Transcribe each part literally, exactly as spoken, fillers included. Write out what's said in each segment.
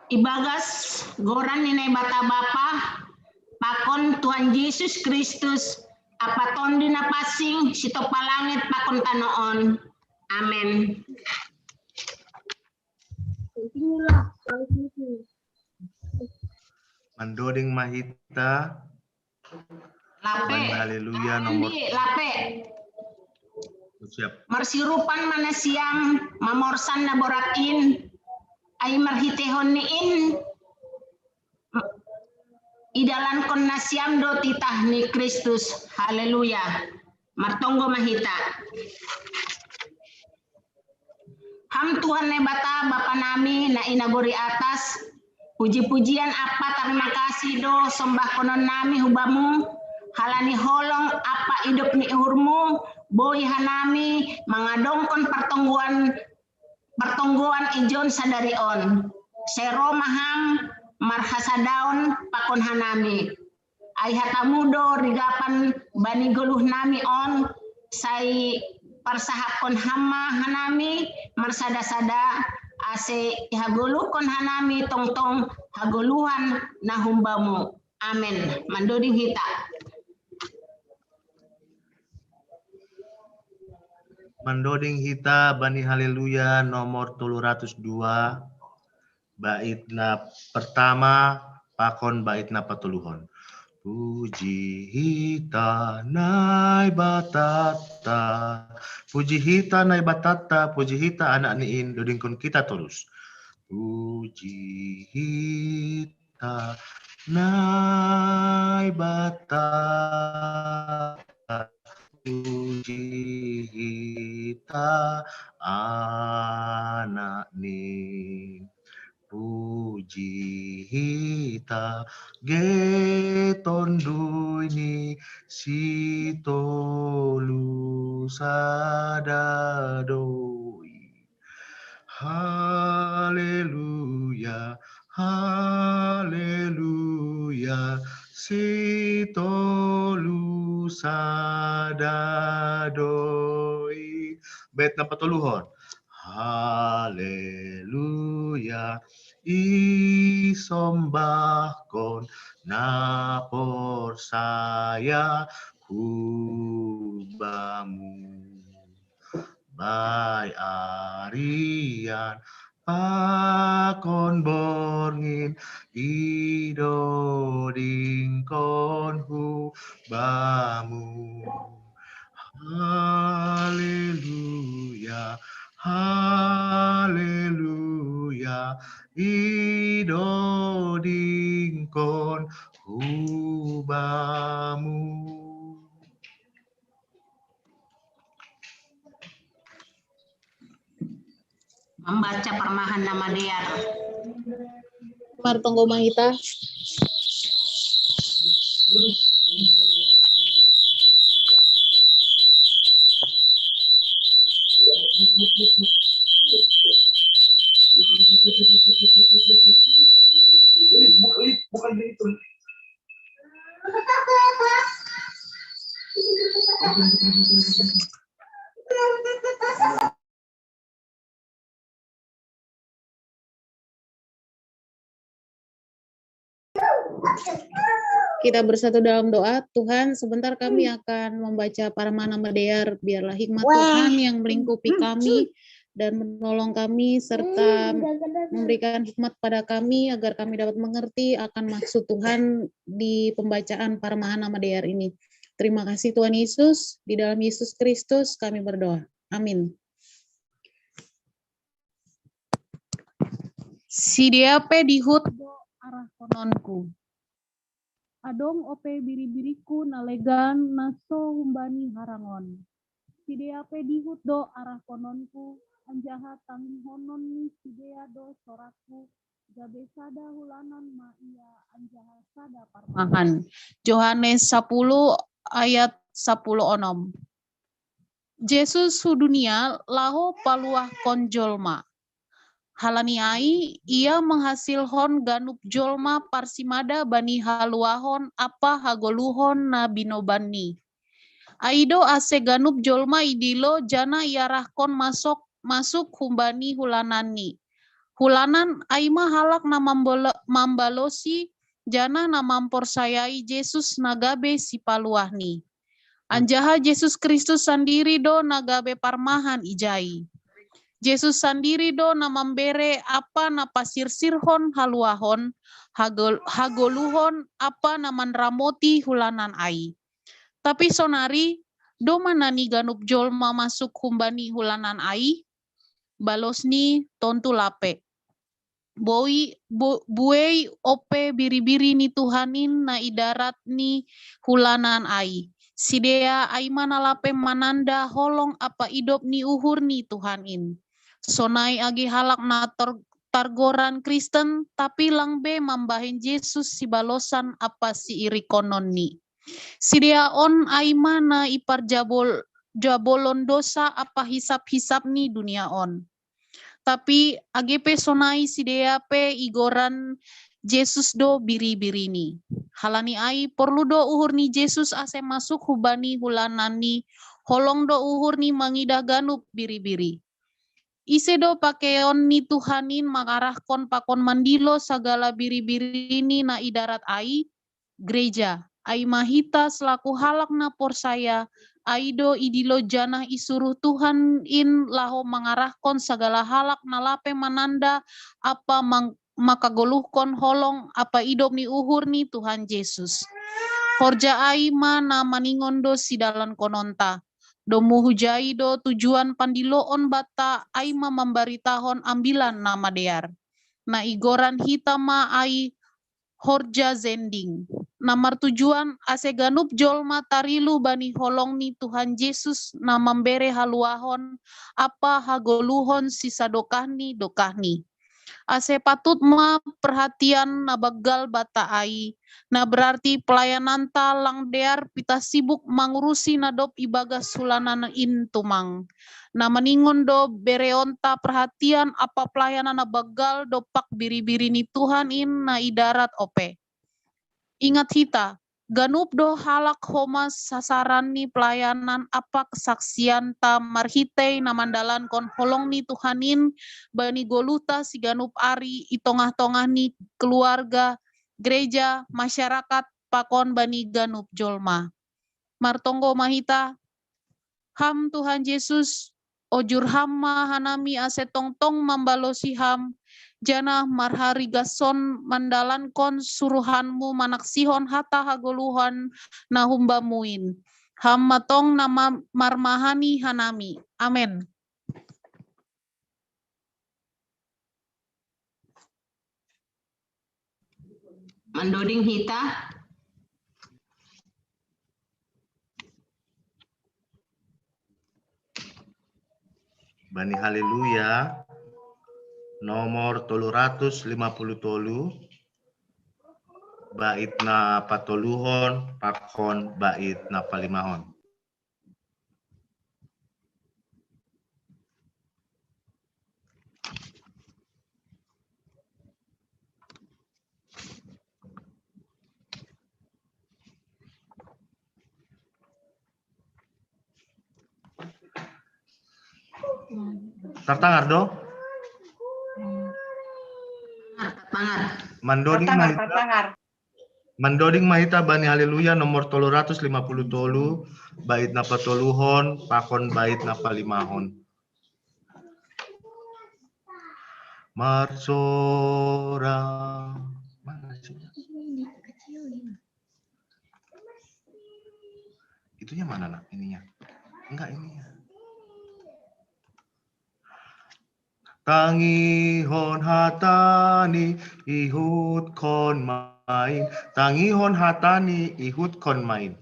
Ibagas goran ni Naibata Bapa, pakon Tuhan Yesus Kristus, Apa Tondi na pansing, sitopa langit pakon tano on. Amen. Mandoding ma hita. Lape. Haleluya, nomor. Lape. Siap. Marsirupan ma nasiam mamorsan na borat in, ai marhitehon ni in idalankon nasiam do titah ni Kristus. Haleluya. Martonggo ma hita. Ham Tuhan Naibata, Bapa nami na i nagori atas, puji-pujian ampa tarima kasih do sombahkonon nami hu Bamu, halani holong ampa idop ni uhurmu, boi hanami mangadongkon partonggoan, partonggoan ijon sadari on. Sai ro ma Ham marhasadaon pakon hanami. Ai hatamu do rigapan bani goluh nami on, sai parsahapkon Ham ma hanami marsada-sada, ase ihagoluhkon hanami tongtong hagoluhan na humbamu. Amen. Mandoding hita. Mandoding hita bani Haleluya nomor tolu ratus dua, bait na pertama pakon bait na patoluhon. Puji hita Naibatata, puji hita Naibatata, puji hita Anak ni in, dodingkon kita tolus. Puji hita Naibatata, puji hita Anak ni. Puji hita ge Tonduy ni sitolu sada doi. Haleluya, haleluya, sitolu sada doi. Bait na patoluhon. Haleluya, isombahkon na porsaya hu Bamu. Bai arian pakon borngin, idodingkon hu Bamu. Haleluya, haleluya, idodingkon hu Bamu. Mambaca Parmahan na Madear. Martonggo ma hita. Kita bersatu dalam doa. Tuhan, sebentar kami akan membaca Parmahan na Madear. Biarlah hikmat Tuhan yang melingkupi kami dan menolong kami serta memberikan hikmat pada kami agar kami dapat mengerti akan maksud Tuhan di pembacaan Parmahan na Madear ini. Terima kasih Tuhan Yesus. Di dalam Yesus Kristus kami berdoa. Amin. Sidea pe dihut do arahkononku. Adong ope biri-biriku na legan na so humbani harangon. Sidea pe dihut do arahkononku, anjaha tanggihonon ni sidea do sorakku, gabe sada hulanan ma ia anjaha sada parmahan. Johannes sapuluh ayat sapuluh onom. Jesus hu dunia laho paluahkon jolma. Halani ai, ia manghasilhon ganup jolma parsimada bani haluahon ampa hagoluhon na binobanni. Ai do ase ganup jolma idilo janah iarahkon masuk, masuk humbani hulananni. Hulanan, ai ma halak na mambalosi janah na mamporsayai Jesus na gabe sipaluahni. Anjaha Jesus Kristus sandiri do na gabe parmahan ijai. Jesus sandiri do na mambere apa na pasirsirhon haluahon, hagoluhon apa na manramoti hulanan ai. Tapi sonari, doma nani ganup jolma masuk humbani hulanan ai? Balosni tontu lape. Buei ope biri-biri ni Tuhan in na idarat ni hulanan ai. Sidea ai ma na lape mananda holong apa idop ni uhur ni Tuhan in. Sonai age halak na targoran Kristen, tapi lang be mambahen Jesus sibalosan apa siirikononni. Sidea on ai ma na iparjabolon dosa apa hisap-hisap ni dunia on. Tapi age pe sonai sidea pe igoran Jesus do biri-birini. Halani ai porlu do uhur ni Jesus ase masuk hubani hulananni, holong do uhurni mangidah ganup biri-biri. Ise do pakeon ni Tuhan in mangarahkon pakon mandilo sagala biri-birini na idarat ai? Gereja. Ai ma hita selaku halak na porsaya, ai do idilo janah isuruh Tuhan in laho mangarahkon sagala halak na lape mananda apa makagoluhkon holong apa idop ni uhur ni Tuhan Jesus. Horja ai ma na maningon do sidalankononta. Domu hujai do tujuan pandiloon banta ai ma mambaritahon Ambilan Namadear. Na igoran hita ma ai horja zending, na martujuan ase ganup jolma tarilu bani holong ni Tuhan Jesus na mambere haluahon apa hagoluhon sisadokahni-dokahni. Ase patut ma perhatian na banggal banta ai, na berarti pelayananta lang dear pitah sibuk mangurusi na dob ibagas hulanan in tumang. Na maningon do bereonta perhatian apa pelayanan na banggal dompak biri-biri ni Tuhan in na idarat ope. Ingat hita, ganup do halak homa sasaran ni pelayanan apa kesaksianta marhitei na mandalankon holong ni Tuhan in bani goluhta siganup ari i tongah-tongah ni keluarga, gereja, masyarakat, pakon bani ganup jolma. Martonggo ma hita, Ham Tuhan Jesus, ojur Ham ma hanami ase tongtong mambalosi Ham, janah marharigason mandalankon suruhan-Mu manaksihon hata hagoluhan na hum-Bamu in. Ham ma tong na marmahani hanami. Amen. Mandoding hita. Bani Haleluya nomor tolu ratus lima puluh tolu, bait na patoluhon pakon bait na palimahon. Tartangar do? Tartangar. Mandoding ma hita. Mandoding ma hita bani Haleluya nomor tolu ratus lima puluh tolu, bait na patoluhon pakon bait na palimahon. Marsorak. Mana sih? Itunya mana, Nak? Ininya. Enggak, ininya. Tangihon hata-Ni, ihutkon main. Tangihon hata-Ni, ihutkon main.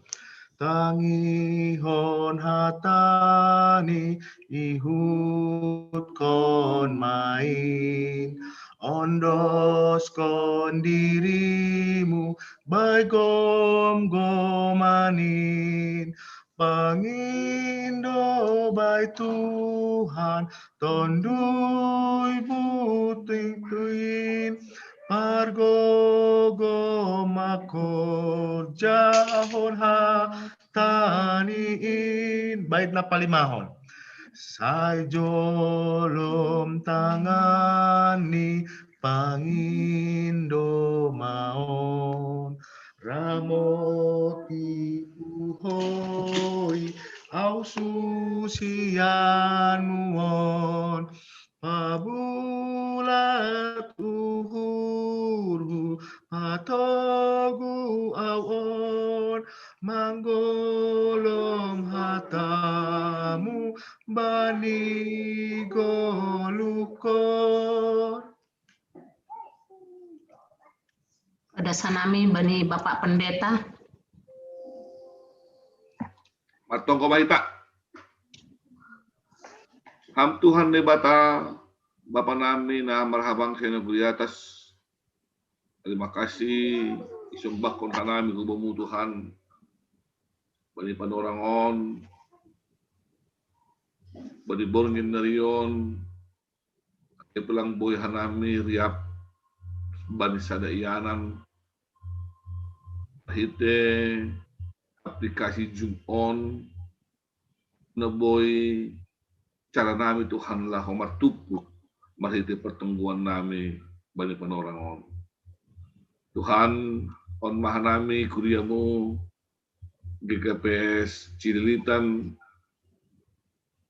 Tangihon hata-Ni, ihutkon main. Ondoskon dirimu bai gomgoman in. Pangindo bai Tuhan, tondui buting tuin. Pargogoh ma horjahon hata taniin. Bait na palimahon. Sai jolom tangan ni pangindomaon. Ramoti uhoi au susian muon. Pabulat uhurhu patogu au on. Manggolom hatamu bani goluhkon. Pada sanami bani Bapak Pendeta. Martonggo baita. Ham Tuhan Debata, Bapa nami na marhabang sa nagori atas. Terima kasih, isombahkon hanami hubamu Tuhan. Bani panorang on, bani borngin nari on, ate pelang boi hanami riap bani sada ianan, hite aplikasi Zoom on, na boi cara nami Tuhan laho martumpu marhite pertonggoan nami bani panorang on. Tuhan, on ma hanami kuriamu G K P S Cililitan,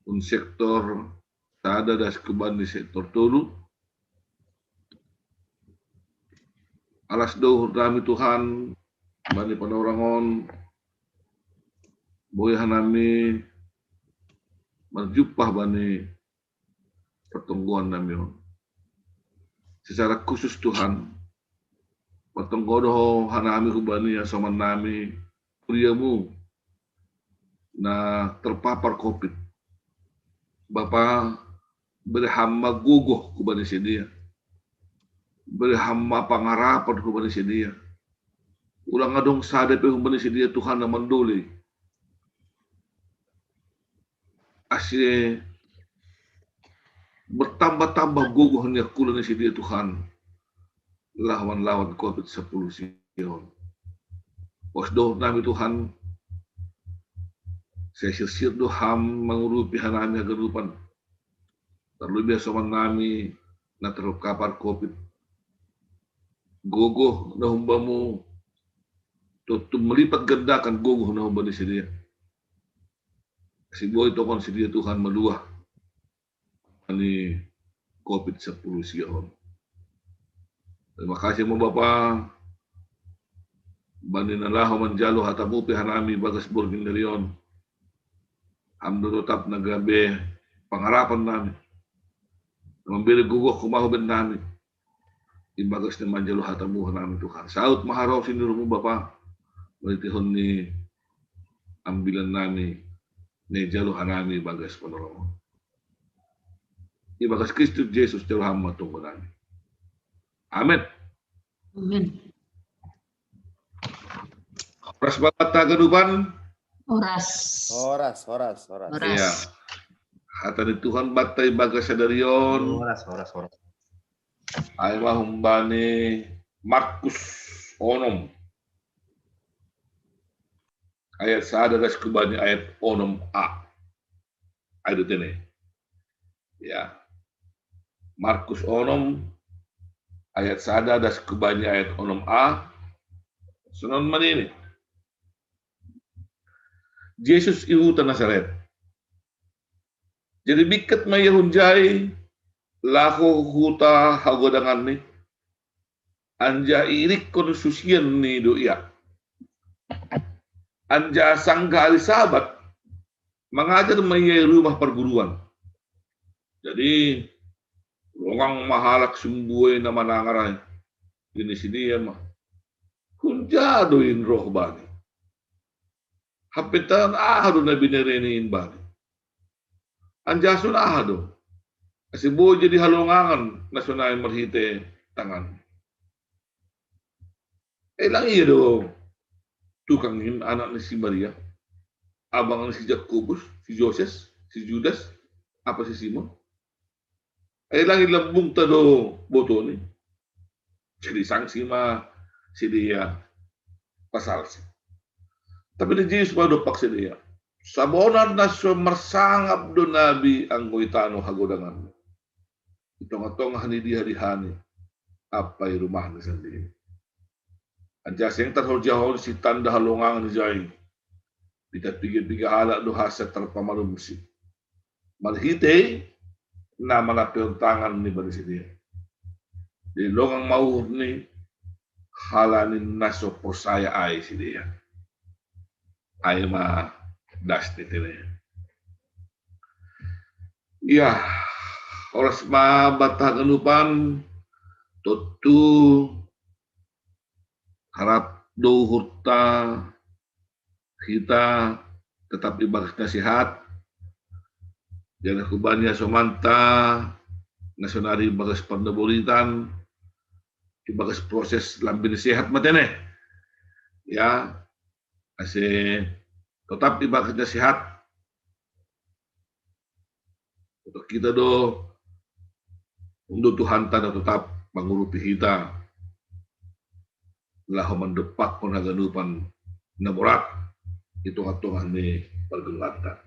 un sektor sada das kuban di sektor tolu. Alas do uhur nami Tuhan, bani panorang on, boi hanami marjumpah bani pertonggoan nami on. Secara khusus Tuhan, martonggo do hanami hubani asoman nami, kuriamu na terpapar covid. Bapa, bere ham ma gogoh hubani sidia. Bere ham ma pangarapan hubani sidia. Ulang adong sada pe hubani sidia Tuhan na mandolei. Ase bertambah-tambah gogoh ni angkulan ni sidia Tuhan. Lawan-lawan covid sepuluh sion. Pos do nami Tuhan. Sai sirsir do ham mangurupi hanami haganupan. Terlebih asoman nami na terpapar covid. Gogoh na humbamu, tontu melipat gandakan gogoh na humbani sidia. Ase boi tongkon sidia Tuhan maluah ni covid sepuluh sion. Terima kasih ma Bapa, bani na laho manjalo hatamu pe hanami bagas borngin nari on. Ham do totap na gabe pangarapan nami. Mambere gogoh homa hubannami. Ibagas na manjalo hatamu hanami Tuhan. Saut ma harosi ni rohamu Bapa. Marhitehon ni ambilan nami na ijalo hanami ibagas panorang on. Ibagas Kristus Jesus jalo ham ma tonggo nami. Amen. Amen. Horas Bapa haganupan. Horas. Horas, horas, horas. Horas. Iya. Hata ni Tuhan banta ibagas sadari on. Horas, horas, horas. Ai ma humbani Markus onom. Ayat sada das hubani ayat onom a. Ai do tene. Ya. Markus onom ayat sada das hubani ayat onom a. Sonon ma nini. Jesus i huta Nasaret. Jadi bingkat ma ia hunjai laho huta hagodanganni, anjaha iirikkon susianni do ia. Anjaha sanggah ari Sabat mangajar ma ia i rumah parguruan. Jadi longang ma halak sumbuai na manangar ai. Nini sidea ma, hunja do in roh bani? Hampitanan aha do na binereni in bani? Anjaha songon aha do ase boi jadi halongangan na sonai marhite tanganni? Ai lang ia do tukang in anak ni si Maria, abang ni si Jakobus, si Joses, si Judas, apa si Simon? Ai lang i lambungta do botoni? Jadi sanksi ma sidea pasalsi. Tapi ni Jesus ma dopak sidé, ya. Sabonar na so marsangap do nabi anggo i tano hagodangan. I tongah-tongah ni dia dihani, ampa i rumahni sandiri. Anjaha seng tarhorjahon sitanda halongangan ijai. Pita piga-piga halak do hasa tarpamalumsi. Marhite na manampehon tangan ni bani sidé. Jadi longang ma uhur ni halani na so porsaya ai sidé. Ai ma das ni tene. Ia, horas ma banta haganupan, tontu harap do uhurta hita tetap ibagas na sehat, janah hubani asomanta na sonari ibagas parnaboritan, ibagas proses lambin sehat ma tene. Ya, ase tetap ibagas na sehat. Untuk kita do, untuk Tuhanta na tetap mangurupi hita laho mandompakkon haganupan na borat i tongah-tongah ni pargellanta.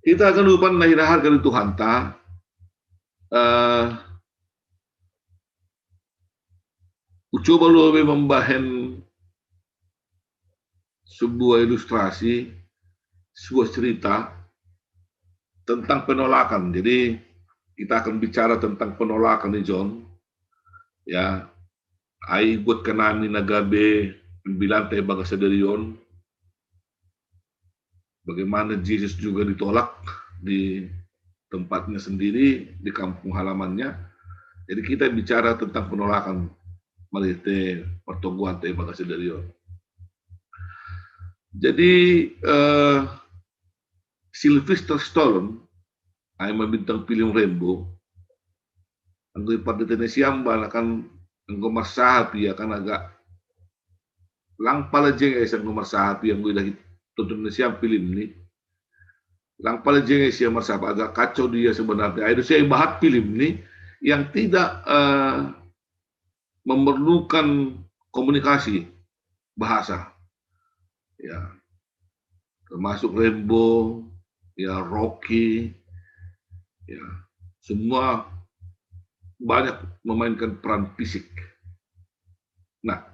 Hita haganupan na hinaharga ni Tuhanta, eh, hucoba lo be mambahen sebuah ilustrasi, sebuah cerita tentang penolakan. Jadi kita akan bicara tentang penolakan ni John. Ya, ai buat kanami na gabe ambilanta ibagas sadari on, bagaimana Jesus juga ditolak di tempatnya sendiri, di kampung halamannya. Jadi kita bicara tentang penolakan marhite partoguanta ibagas sadari on. Jadi, eh, Sylvester Stallone, ai ma bintang film Rambo, anggo i parditena siamba na kan anggo marsahap ia kan agak lang pala jengais anggo marsahap ia anggo idahi tonton nasiam film ni. Lang pala jengais ia marsahap, agak kacau dia sebenarnya. Ai do sia ibahat film ni yang tidak, eh, memerlukan komunikasi bahasa. Ya. Termasuk Rambo, ya, Rocky, ya, semua banyak memainkan peran fisik. Nah,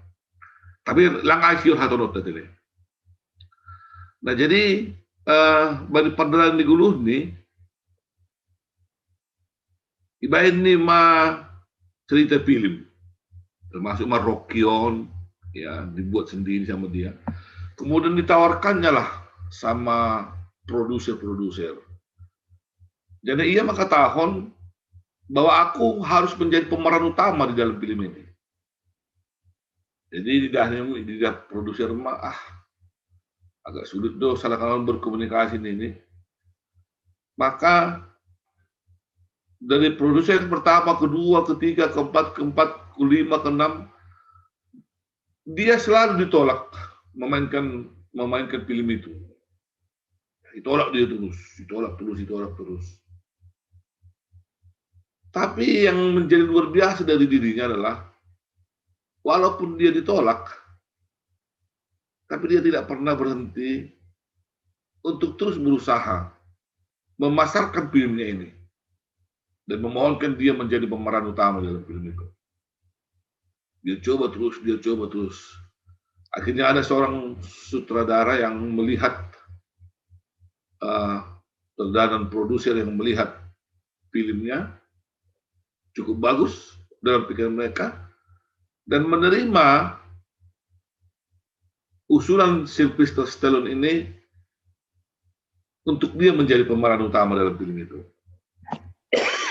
tapi lang ai sihol hatononta tene. Nah, jadi, eh, bani pardalanan ni goluhni, ibahen ni ma cerita film, termasuk ma Rocky on, ya, dibuat sendiri sama dia. Kemudian ditawarkannya lah sama produser-produser. Jadi ia mangkatahon bahwa aku harus menjadi pemeran utama di dalam film ini. Jadi didah, didah produser ma, ah, agak sulit do salah kawan berkomunikasi ini. Maka dari produser pertama, kedua, ketiga, keempat, keempat, kelima, keenam, dia selalu ditolak memainkan memainkan film itu. Ditolak dia terus, ditolak terus, ditolak terus. Tapi yang menjadi luar biasa dari dirinya adalah, walaupun dia ditolak, tapi dia tidak pernah berhenti untuk terus berusaha memasarkan filmnya ini dan memohonkan dia menjadi pemeran utama dalam film itu. Dia coba terus, dia coba terus. Akhirnya ada seorang sutradara yang melihat, eh, sutradara dan produser yang melihat filmnya cukup bagus dalam pikiran mereka dan menerima usulan Sylvester Stallone ini untuk dia menjadi pemeran utama dalam film itu.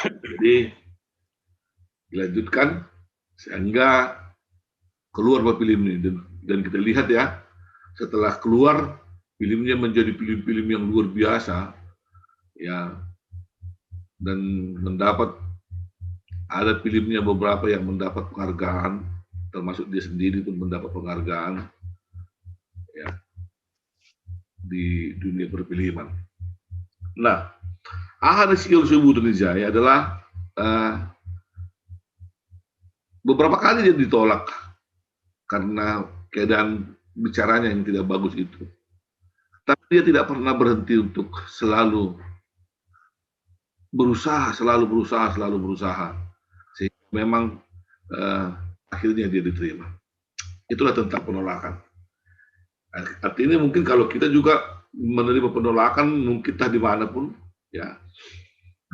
Jadi dilanjutkan sehingga keluar film ini dan, dan kita lihat ya, setelah keluar filmnya menjadi film-film yang luar biasa, ya, dan mendapat, ada filmnya beberapa yang mendapat penghargaan, termasuk dia sendiri pun mendapat penghargaan, ya, di dunia perfilman. Nah, aha na sihol sobuton ijai adalah, eh, beberapa kali dia ditolak karena keadaan bicaranya yang tidak bagus itu. Tapi dia tidak pernah berhenti untuk selalu berusaha, selalu berusaha, selalu berusaha. Sehingga memang, eh, akhirnya dia diterima. Itulah tentang penolakan. Artinya mungkin kalau kita juga menerima penolakan, mungkin entah di mana pun, ya,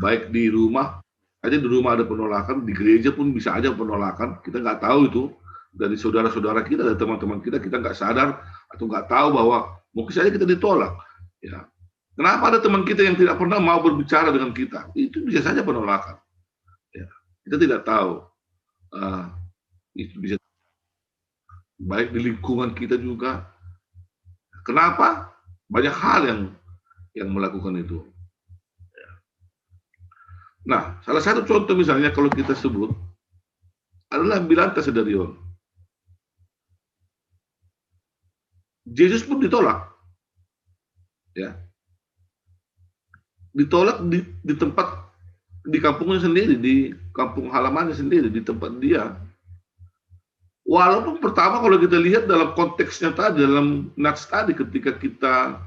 baik di rumah aja, di rumah ada penolakan, di gereja pun bisa aja penolakan. Kita nggak tahu itu dari saudara-saudara kita, dari teman-teman kita, kita nggak sadar atau nggak tahu bahwa mungkin saja kita ditolak. Ya, kenapa ada teman kita yang tidak pernah mau berbicara dengan kita? Itu bisa saja penolakan. Ya, kita tidak tahu. Eh, itu bisa baik di lingkungan kita juga. Kenapa? Banyak hal yang yang melakukan itu. Ya. Nah, salah satu contoh misalnya kalau kita sebut adalah Bilanta Sedarion. Yesus pun ditolak. Ya. Ditolak di, di tempat, di kampungnya sendiri, di kampung halamannya sendiri, di tempat dia. Walaupun pertama kalau kita lihat dalam konteksnya tadi, dalam nats tadi, ketika kita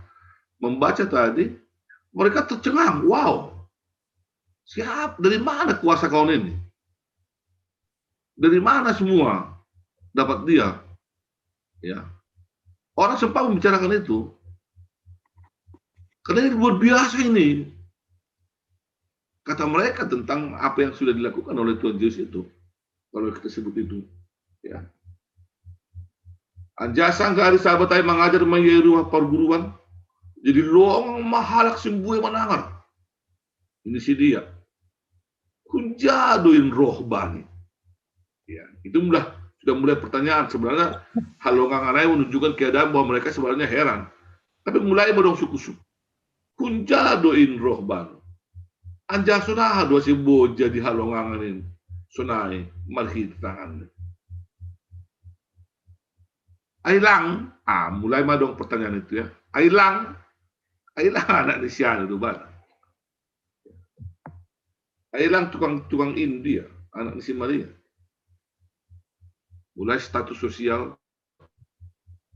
membaca tadi, mereka tercengang. Wow, siap, dari mana kuasa kau ini? Dari mana semua dapat dia? Ya, orang sempat membicarakan itu. Karena ini luar biasa ini, kata mereka tentang apa yang sudah dilakukan oleh Tuhan Yesus itu. Kalau kita sebut itu, ya. Anjasang gari sahabat ai mangajar mai rumah perguruan, jadi long mahalak simbue manangar. Ini si dia. Kunja do in roh bani. Ya, itu mulai, sudah mulai pertanyaan. Sebenarnya halongangan ai menunjukkan keadaan bahwa mereka sebenarnya heran. Tapi mulai ma dong suku-suku. Kunja do in roh bani. Anjasang sonaha do ase boi jadi halongangan in sonai marhite tangan. Ai lang, ah, mulai ma dong pertanyaan itu ya. Ai lang, ai lang anak ni si anu do bana. Ai lang tukang, tukang India, anak ni si Maria. Mulai status sosial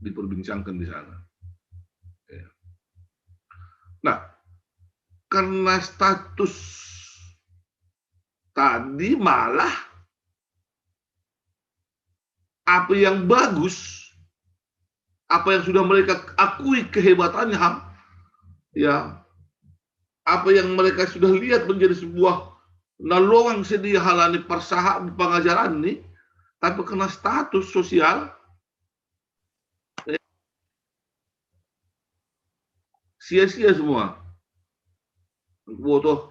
diperbincangkan di sana. Ya. Nah, karena status tadi malah apa yang bagus, apa yang sudah mereka akui kehebatannya, ya, apa yang mereka sudah lihat menjadi sebuah nalongang sedia halani parsaha pengajaran ni, tapi karena status sosial, eh, sia-sia semua. Botoh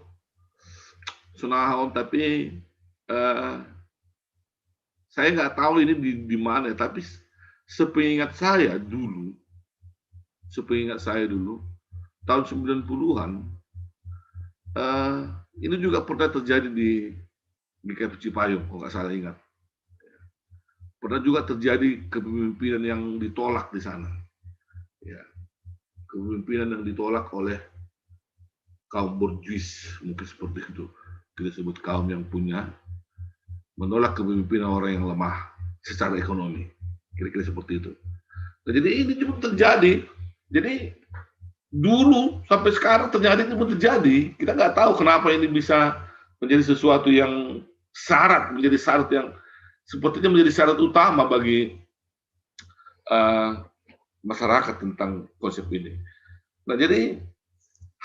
sonaha on, tapi eh, saya nggak tahu ini di, di mana, tapi sepingat saya dulu, sepingat saya dulu, tahun sembilan puluhan, eh, ini juga pernah terjadi di, di G K P Cipayung, kalau nggak salah ingat. Pernah juga terjadi kepemimpinan yang ditolak di sana. Ya. Kepemimpinan yang ditolak oleh kaum borjuis, mungkin seperti itu. Kita sebut kaum yang punya, menolak kepemimpinan orang yang lemah secara ekonomi. Kira-kira seperti itu. Nah, jadi ini juga terjadi. Jadi dulu sampai sekarang terjadi, itu terjadi. Kita nggak tahu kenapa ini bisa menjadi sesuatu yang syarat, menjadi syarat yang sepertinya menjadi syarat utama bagi uh, masyarakat tentang konsep ini. Nah, jadi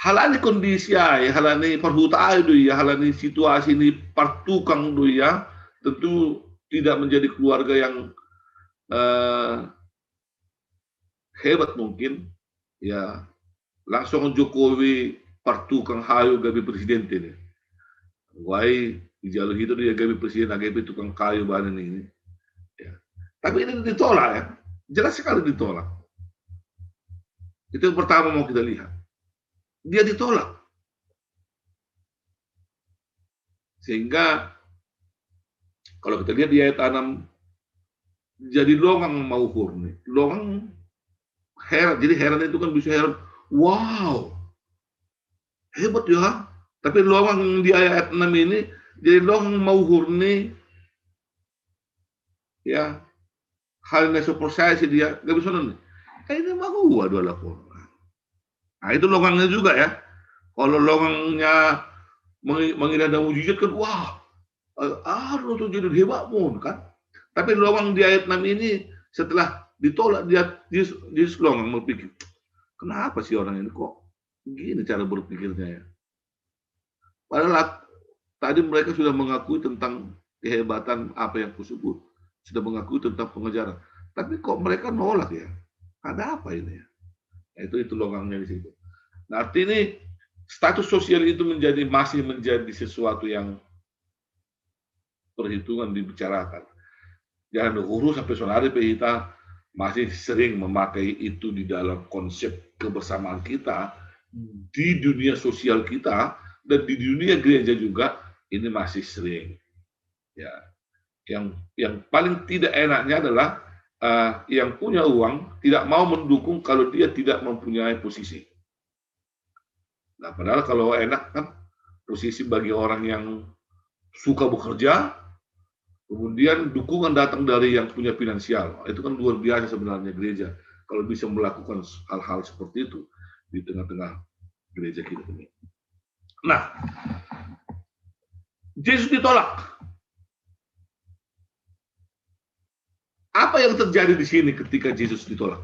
halani kondisi ai, halani parhuta ai do ia, halani situasi ni partukang do ia, tentu tidak menjadi keluarga yang uh, hebat mungkin, ya, langsung Jokowi partukang hayu gabe presiden ini. Wai, ijalo hita do ia gabe presiden, gabe tukang kayu bana ni. Ya. Tapi ini ditolak ya, jelas sekali ditolak. Itu yang pertama mau kita lihat. Dia ditolak. Sehingga kalau kita lihat di ayat enam, jadi longang mauhur ni. Longang heran, jadi heran itu kan bisa heran, wow, hebat ya. Tapi longang di ayat enam ini, jadi longang mauhur ni, ya, Hal yang saya percaya sih dia, nggak bisa nih. Kayak ini mah gua dua lapor. Nah, itu longangnya juga ya. Kalau longangnya mengi- mengidah dan mujizat kan, wah, eh, ah, tuh jadi hebat pun kan. Tapi longang di ayat enam ini setelah ditolak dia, dia, dia longang berpikir, kenapa sih orang ini kok gini cara berpikirnya ya? Padahal tadi mereka sudah mengakui tentang kehebatan apa yang kusebut, sudah mengakui tentang pengejaran. Tapi kok mereka nolak ya? Ada apa ini ya? Nah, itu itu longangnya di situ. Nah, artinya status sosial itu menjadi masih menjadi sesuatu yang perhitungan dibicarakan. Jangan dulu sampai sonari kita masih sering memakai itu di dalam konsep kebersamaan kita di dunia sosial kita dan di dunia gereja juga ini masih sering. Ya, yang yang paling tidak enaknya adalah uh, yang punya uang tidak mau mendukung kalau dia tidak mempunyai posisi. Nah, padahal kalau enak kan posisi bagi orang yang suka bekerja, kemudian dukungan datang dari yang punya finansial. Itu kan luar biasa sebenarnya gereja kalau bisa melakukan hal-hal seperti itu di tengah-tengah gereja kita ini. Nah, Yesus ditolak. Apa yang terjadi di sini ketika Yesus ditolak?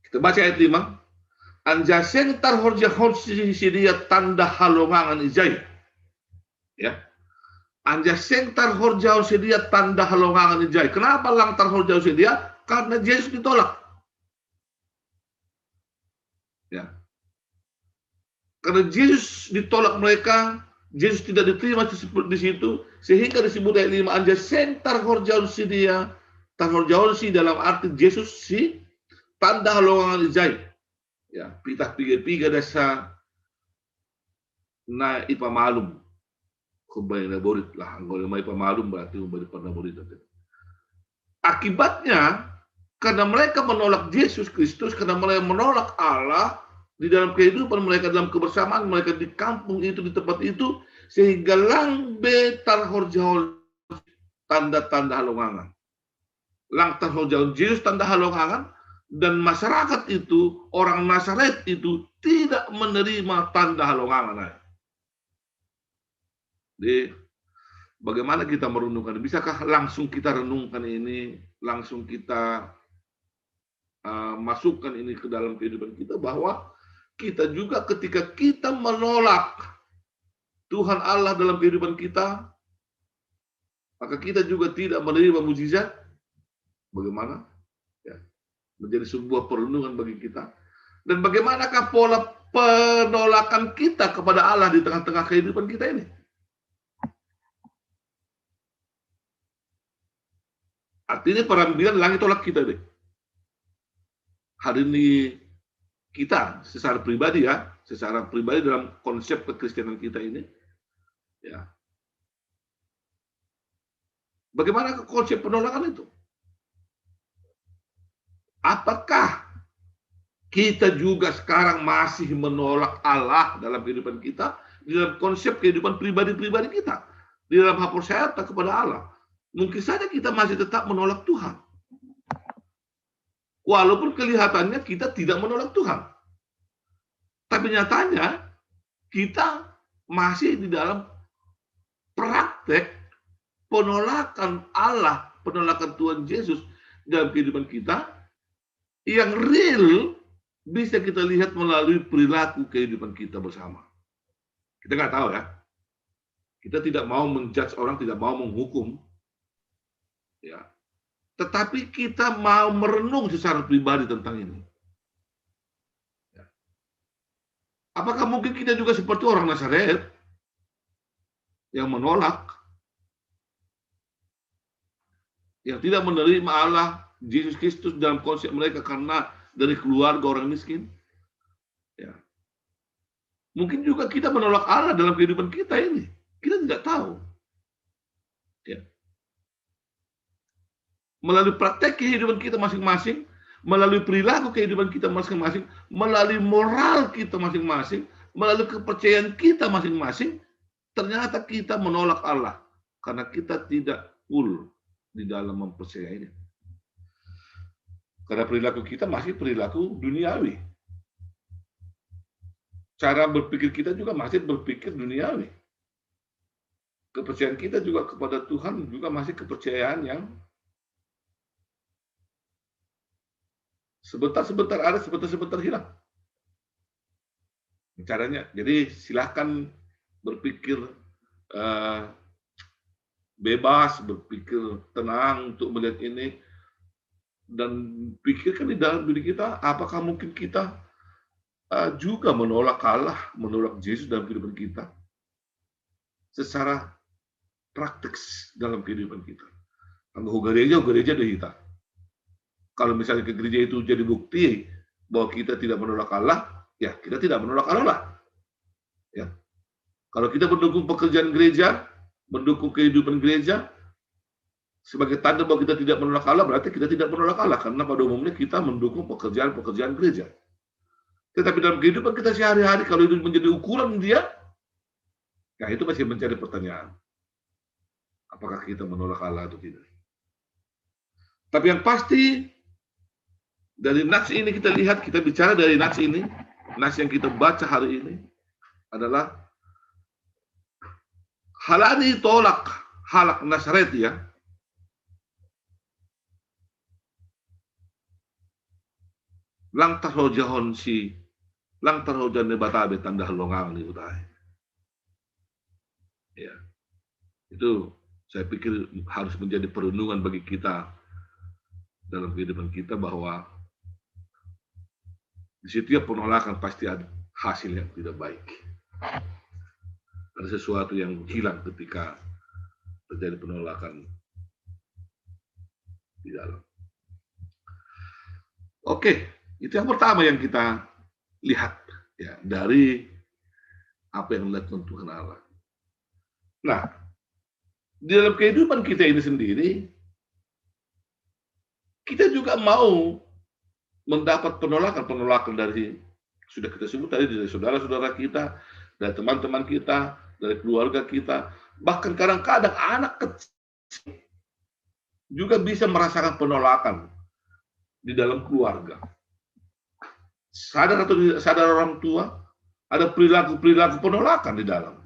Kita baca ayat lima. Anja seng tarhorjahon si dia tanda halongangan ijai. Ya. Anja seng tarhorjahon si dia tanda halongangan ijai. Kenapa lang tarhorjahon si dia? Karena Yesus ditolak. Ya. Karena Yesus ditolak mereka, Yesus tidak diterima di situ, sehingga disebut ayat lima anja seng tarhorjahon si dia, tarhorjahon si dalam arti Yesus si tanda halongangan ijai. Ya, pitah piga-piga dasa na ipamalum. Kembali na borit lah, kalau na ipamalum berarti kembali pernah borit. Akibatnya, karena mereka menolak Yesus Kristus, karena mereka menolak Allah di dalam kehidupan mereka, dalam kebersamaan mereka di kampung itu, di tempat itu, sehingga lang be tarhorjahon tanda-tanda halongangan. Lang tarhorjahon Yesus tanda halongangan, dan masyarakat itu, orang Nazaret itu tidak menerima tanda halongangan. Jadi, bagaimana kita merenungkan? Bisakah langsung kita renungkan ini, langsung kita uh, masukkan ini ke dalam kehidupan kita, bahwa kita juga ketika kita menolak Tuhan Allah dalam kehidupan kita, maka kita juga tidak menerima mujizat. Bagaimana? Ya. Menjadi sebuah perenungan bagi kita. Dan bagaimanakah pola penolakan kita kepada Allah di tengah-tengah kehidupan kita ini? Artinya perambilan langit tolak kita deh. Hari ini kita secara pribadi ya, secara pribadi dalam konsep kekristenan kita ini, ya. Bagaimana konsep penolakan itu? Apakah kita juga sekarang masih menolak Allah dalam kehidupan kita, di dalam konsep kehidupan pribadi-pribadi kita, di dalam hak percaya kepada Allah? Mungkin saja kita masih tetap menolak Tuhan. Walaupun kelihatannya kita tidak menolak Tuhan. Tapi nyatanya kita masih di dalam praktek penolakan Allah, penolakan Tuhan Yesus dalam kehidupan kita yang real bisa kita lihat melalui perilaku kehidupan kita bersama. Kita nggak tahu ya. Kita tidak mau menjudge orang, tidak mau menghukum. Ya. Tetapi kita mau merenung secara pribadi tentang ini. Ya. Apakah mungkin kita juga seperti orang Nazaret yang menolak, yang tidak menerima Allah, Yesus Kristus dalam konsep mereka karena dari keluarga orang miskin? Ya. Mungkin juga kita menolak Allah dalam kehidupan kita ini. Kita tidak tahu. Ya. Melalui praktek kehidupan kita masing-masing, melalui perilaku kehidupan kita masing-masing, melalui moral kita masing-masing, melalui kepercayaan kita masing-masing, ternyata kita menolak Allah. Karena kita tidak full di dalam mempercayainya. Karena perilaku kita masih perilaku duniawi. Cara berpikir kita juga masih berpikir duniawi. Kepercayaan kita juga kepada Tuhan juga masih kepercayaan yang sebentar-sebentar ada, sebentar-sebentar hilang. Caranya, jadi silahkan berpikir eh, bebas, berpikir tenang untuk melihat ini, dan pikirkan di dalam diri kita, apakah mungkin kita eh, juga menolak Allah, menolak Yesus dalam kehidupan kita secara praktis dalam kehidupan kita. Anggo gereja, gereja deh kita. Kalau misalnya ke gereja itu jadi bukti bahwa kita tidak menolak Allah, ya kita tidak menolak Allah lah. Ya. Kalau kita mendukung pekerjaan gereja, mendukung kehidupan gereja, sebagai tanda bahwa kita tidak menolak Allah, berarti kita tidak menolak Allah. Karena pada umumnya kita mendukung pekerjaan-pekerjaan gereja. Tetapi dalam kehidupan kita sehari-hari, kalau itu menjadi ukuran dia, ya itu masih menjadi pertanyaan. Apakah kita menolak Allah atau tidak? Tapi yang pasti, dari nats ini kita lihat, kita bicara dari nats ini, nats yang kita baca hari ini adalah halani tolak halak Nasaret ya. Lang tarhojahon si, lang tarhojan ne batabe tanda longang ni utai. Ya. Itu saya pikir harus menjadi perenungan bagi kita dalam kehidupan kita bahwa di setiap penolakan pasti ada hasil yang tidak baik. Ada sesuatu yang hilang ketika terjadi penolakan di dalam. Oke, itu yang pertama yang kita lihat ya dari apa yang dilakukan Tuhan Allah. Nah, di dalam kehidupan kita ini sendiri, kita juga mau mendapat penolakan-penolakan dari sudah kita sebut tadi dari saudara-saudara kita, dari teman-teman kita, dari keluarga kita, bahkan kadang-kadang anak kecil juga bisa merasakan penolakan di dalam keluarga. Sadar atau tidak sadar orang tua, ada perilaku-perilaku penolakan di dalam.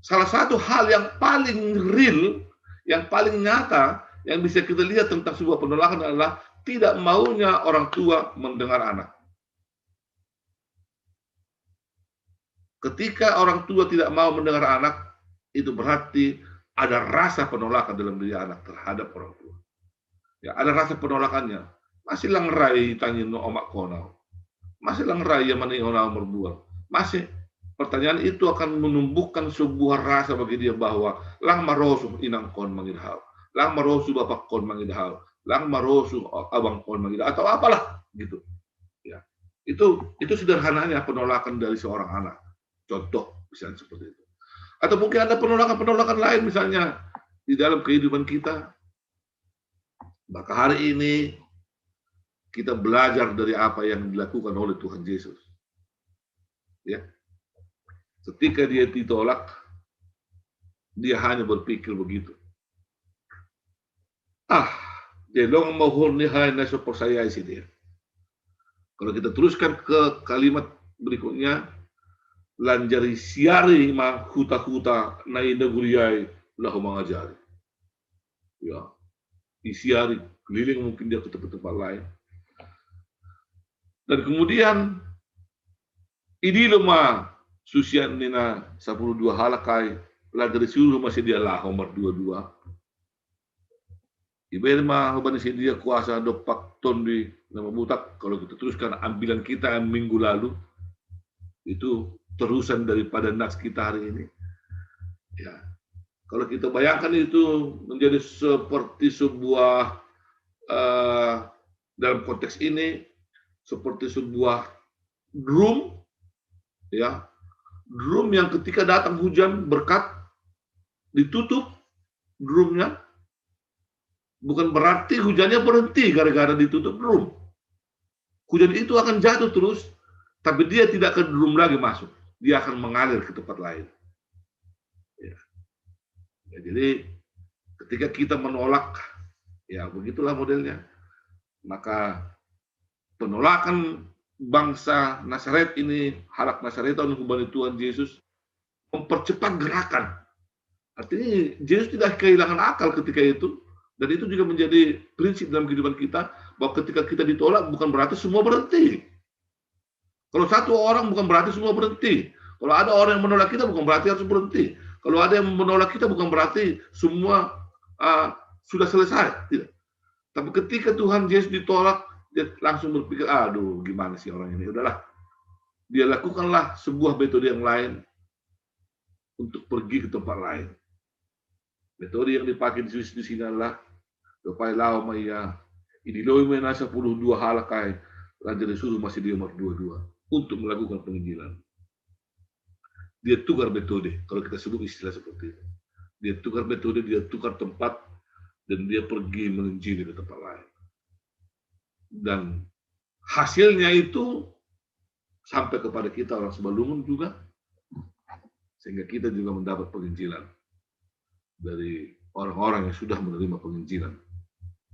Salah satu hal yang paling real, yang paling nyata, yang bisa kita lihat tentang sebuah penolakan adalah tidak maunya orang tua mendengar anak. Ketika orang tua tidak mau mendengar anak, itu berarti ada rasa penolakan dalam diri anak terhadap orang tua. Ya, ada rasa penolakannya. Masih lang rai tanya no omak konau. Masih lang rai yang mana orang berbuat. Masih pertanyaan itu akan menumbuhkan sebuah rasa bagi dia bahwa lang marosuh inang kon mangidhau. Lang marosuh bapak kon mangidhau. Lang marosuh abang kon mangidhau. Atau apalah gitu. Ya. Itu itu sederhananya penolakan dari seorang anak. Contoh misalnya seperti itu. Atau mungkin ada penolakan-penolakan lain misalnya di dalam kehidupan kita. Maka hari ini kita belajar dari apa yang dilakukan oleh Tuhan Yesus. Ya. Ketika dia ditolak, dia hanya berpikir begitu. Ah, delong mahur ni hai na so percaya isi dia. Kalau kita teruskan ke kalimat berikutnya, lanjari siari ma huta-huta na inaguriai lahu mangajari. Ya, isiari keliling mungkin dia ke tempat-tempat lain. Dan kemudian ini luma susian nina sepuluh dua halakai lagi disuruh masih dia lah nomor dua-dua. Ibarat mah beban si dia kuasa dopak tondi nama butak kalau kita teruskan ambilan kita yang minggu lalu itu terusan daripada nas kita hari ini. Ya, kalau kita bayangkan itu menjadi seperti sebuah uh, dalam konteks ini seperti sebuah drum, ya, drum yang ketika datang hujan berkat ditutup drumnya, bukan berarti hujannya berhenti gara-gara ditutup drum. Hujan itu akan jatuh terus, tapi dia tidak ke drum lagi masuk. Dia akan mengalir ke tempat lain. Ya. Ya, jadi ketika kita menolak, ya begitulah modelnya. Maka penolakan bangsa Nazaret ini, halak Nazaret tahun kembali Tuhan Yesus, mempercepat gerakan. Artinya Yesus tidak kehilangan akal ketika itu, dan itu juga menjadi prinsip dalam kehidupan kita, bahwa ketika kita ditolak bukan berarti semua berhenti. Kalau satu orang bukan berarti semua berhenti. Kalau ada orang yang menolak kita bukan berarti harus berhenti. Kalau ada yang menolak kita bukan berarti semua uh, sudah selesai. Tidak. Tapi ketika Tuhan Yesus ditolak, dia langsung berpikir, aduh gimana sih orang ini. Udahlah. Dia lakukanlah sebuah metode yang lain untuk pergi ke tempat lain. Metode yang dipakai di sini adalah, dopai lao mai ia, ini loi mai nasa puluh dua halakai, raja disuruh masih dia nomor dua-dua untuk melakukan penginjilan. Dia tukar metode, kalau kita sebut istilah seperti itu. Dia tukar metode, dia tukar tempat, dan dia pergi menginjili ke tempat lain. Dan hasilnya itu sampai kepada kita orang Simalungun juga, sehingga kita juga mendapat penginjilan dari orang-orang yang sudah menerima penginjilan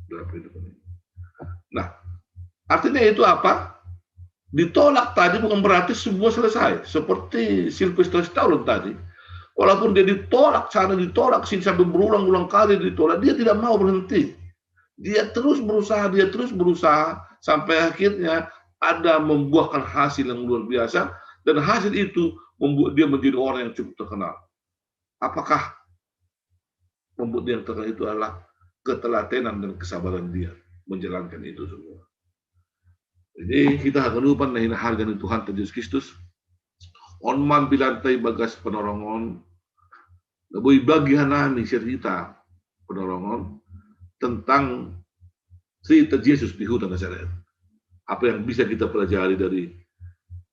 dalam kehidupan ini. Nah, artinya itu apa? Ditolak tadi bukan berarti semua selesai. Seperti Sylvester Stallone tadi, walaupun dia ditolak sana, ditolak sini sampai berulang-ulang kali ditolak, dia tidak mau berhenti. Dia terus berusaha, dia terus berusaha sampai akhirnya ada membuahkan hasil yang luar biasa, dan hasil itu membuat dia menjadi orang yang cukup terkenal. Apakah membuat dia yang terkenal itu adalah ketelatenan dan kesabaran dia menjalankan itu semua. Jadi kita akan lupa nah ini harga Tuhan Yesus Kristus. On man bilantai bagas penolongon, lebih bagi hanami cerita penolongon tentang cerita Yesus di hutan Nazaret. Apa yang bisa kita pelajari dari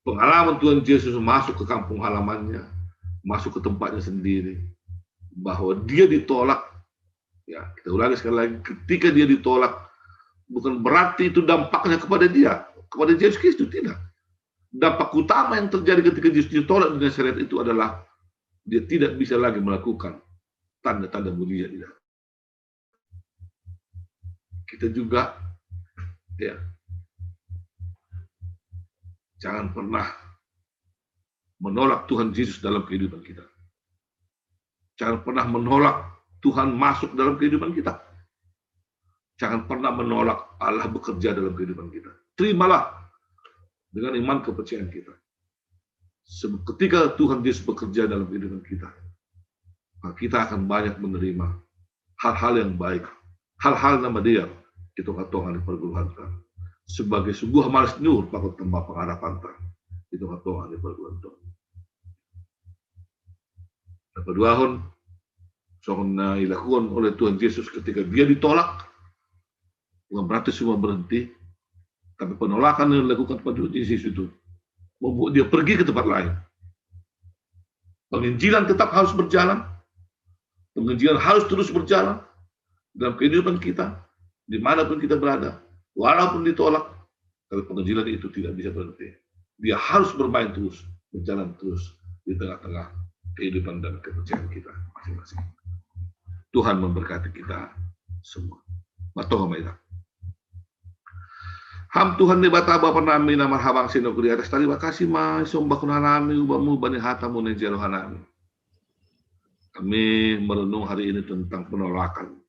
pengalaman Tuhan Yesus masuk ke kampung halamannya, masuk ke tempatnya sendiri, bahwa dia ditolak. Ya, kita ulangi sekali lagi, ketika dia ditolak, bukan berarti itu dampaknya kepada dia, kepada Yesus Kristus, tidak. Dampak utama yang terjadi ketika Yesus ditolak di Nazaret itu adalah dia tidak bisa lagi melakukan tanda-tanda mujizat. Kita juga, ya, jangan pernah menolak Tuhan Yesus dalam kehidupan kita. Jangan pernah menolak Tuhan masuk dalam kehidupan kita. Jangan pernah menolak Allah bekerja dalam kehidupan kita. Terimalah dengan iman kepercayaan kita. Ketika Tuhan Yesus bekerja dalam kehidupan kita, maka kita akan banyak menerima hal-hal yang baik, hal-hal nama dia itu katongan di perguluhan ta. Sebagai sebuah malas nyur pakut tambah pengharapan ta. Itu katongan di perguluhan ta. Kedua tahun, soalnya dilakukan oleh Tuhan Yesus ketika dia ditolak, bukan berarti semua berhenti, tapi penolakan yang dilakukan pada Yesus itu membuat dia pergi ke tempat lain. Penginjilan tetap harus berjalan, penginjilan harus terus berjalan dalam kehidupan kita, dimanapun kita berada, walaupun ditolak, tapi penginjilan itu tidak bisa berhenti. Dia harus bermain terus, berjalan terus di tengah-tengah kehidupan dan kepercayaan kita masing-masing. Tuhan memberkati kita semua. Matongo maila. Ham Tuhan ni bata Bapa nami na marhabang sino kuri atas, tarima kasih ma sombah kunanami ubamu bani hatamu na jero hanami. Kami merenung hari ini tentang penolakan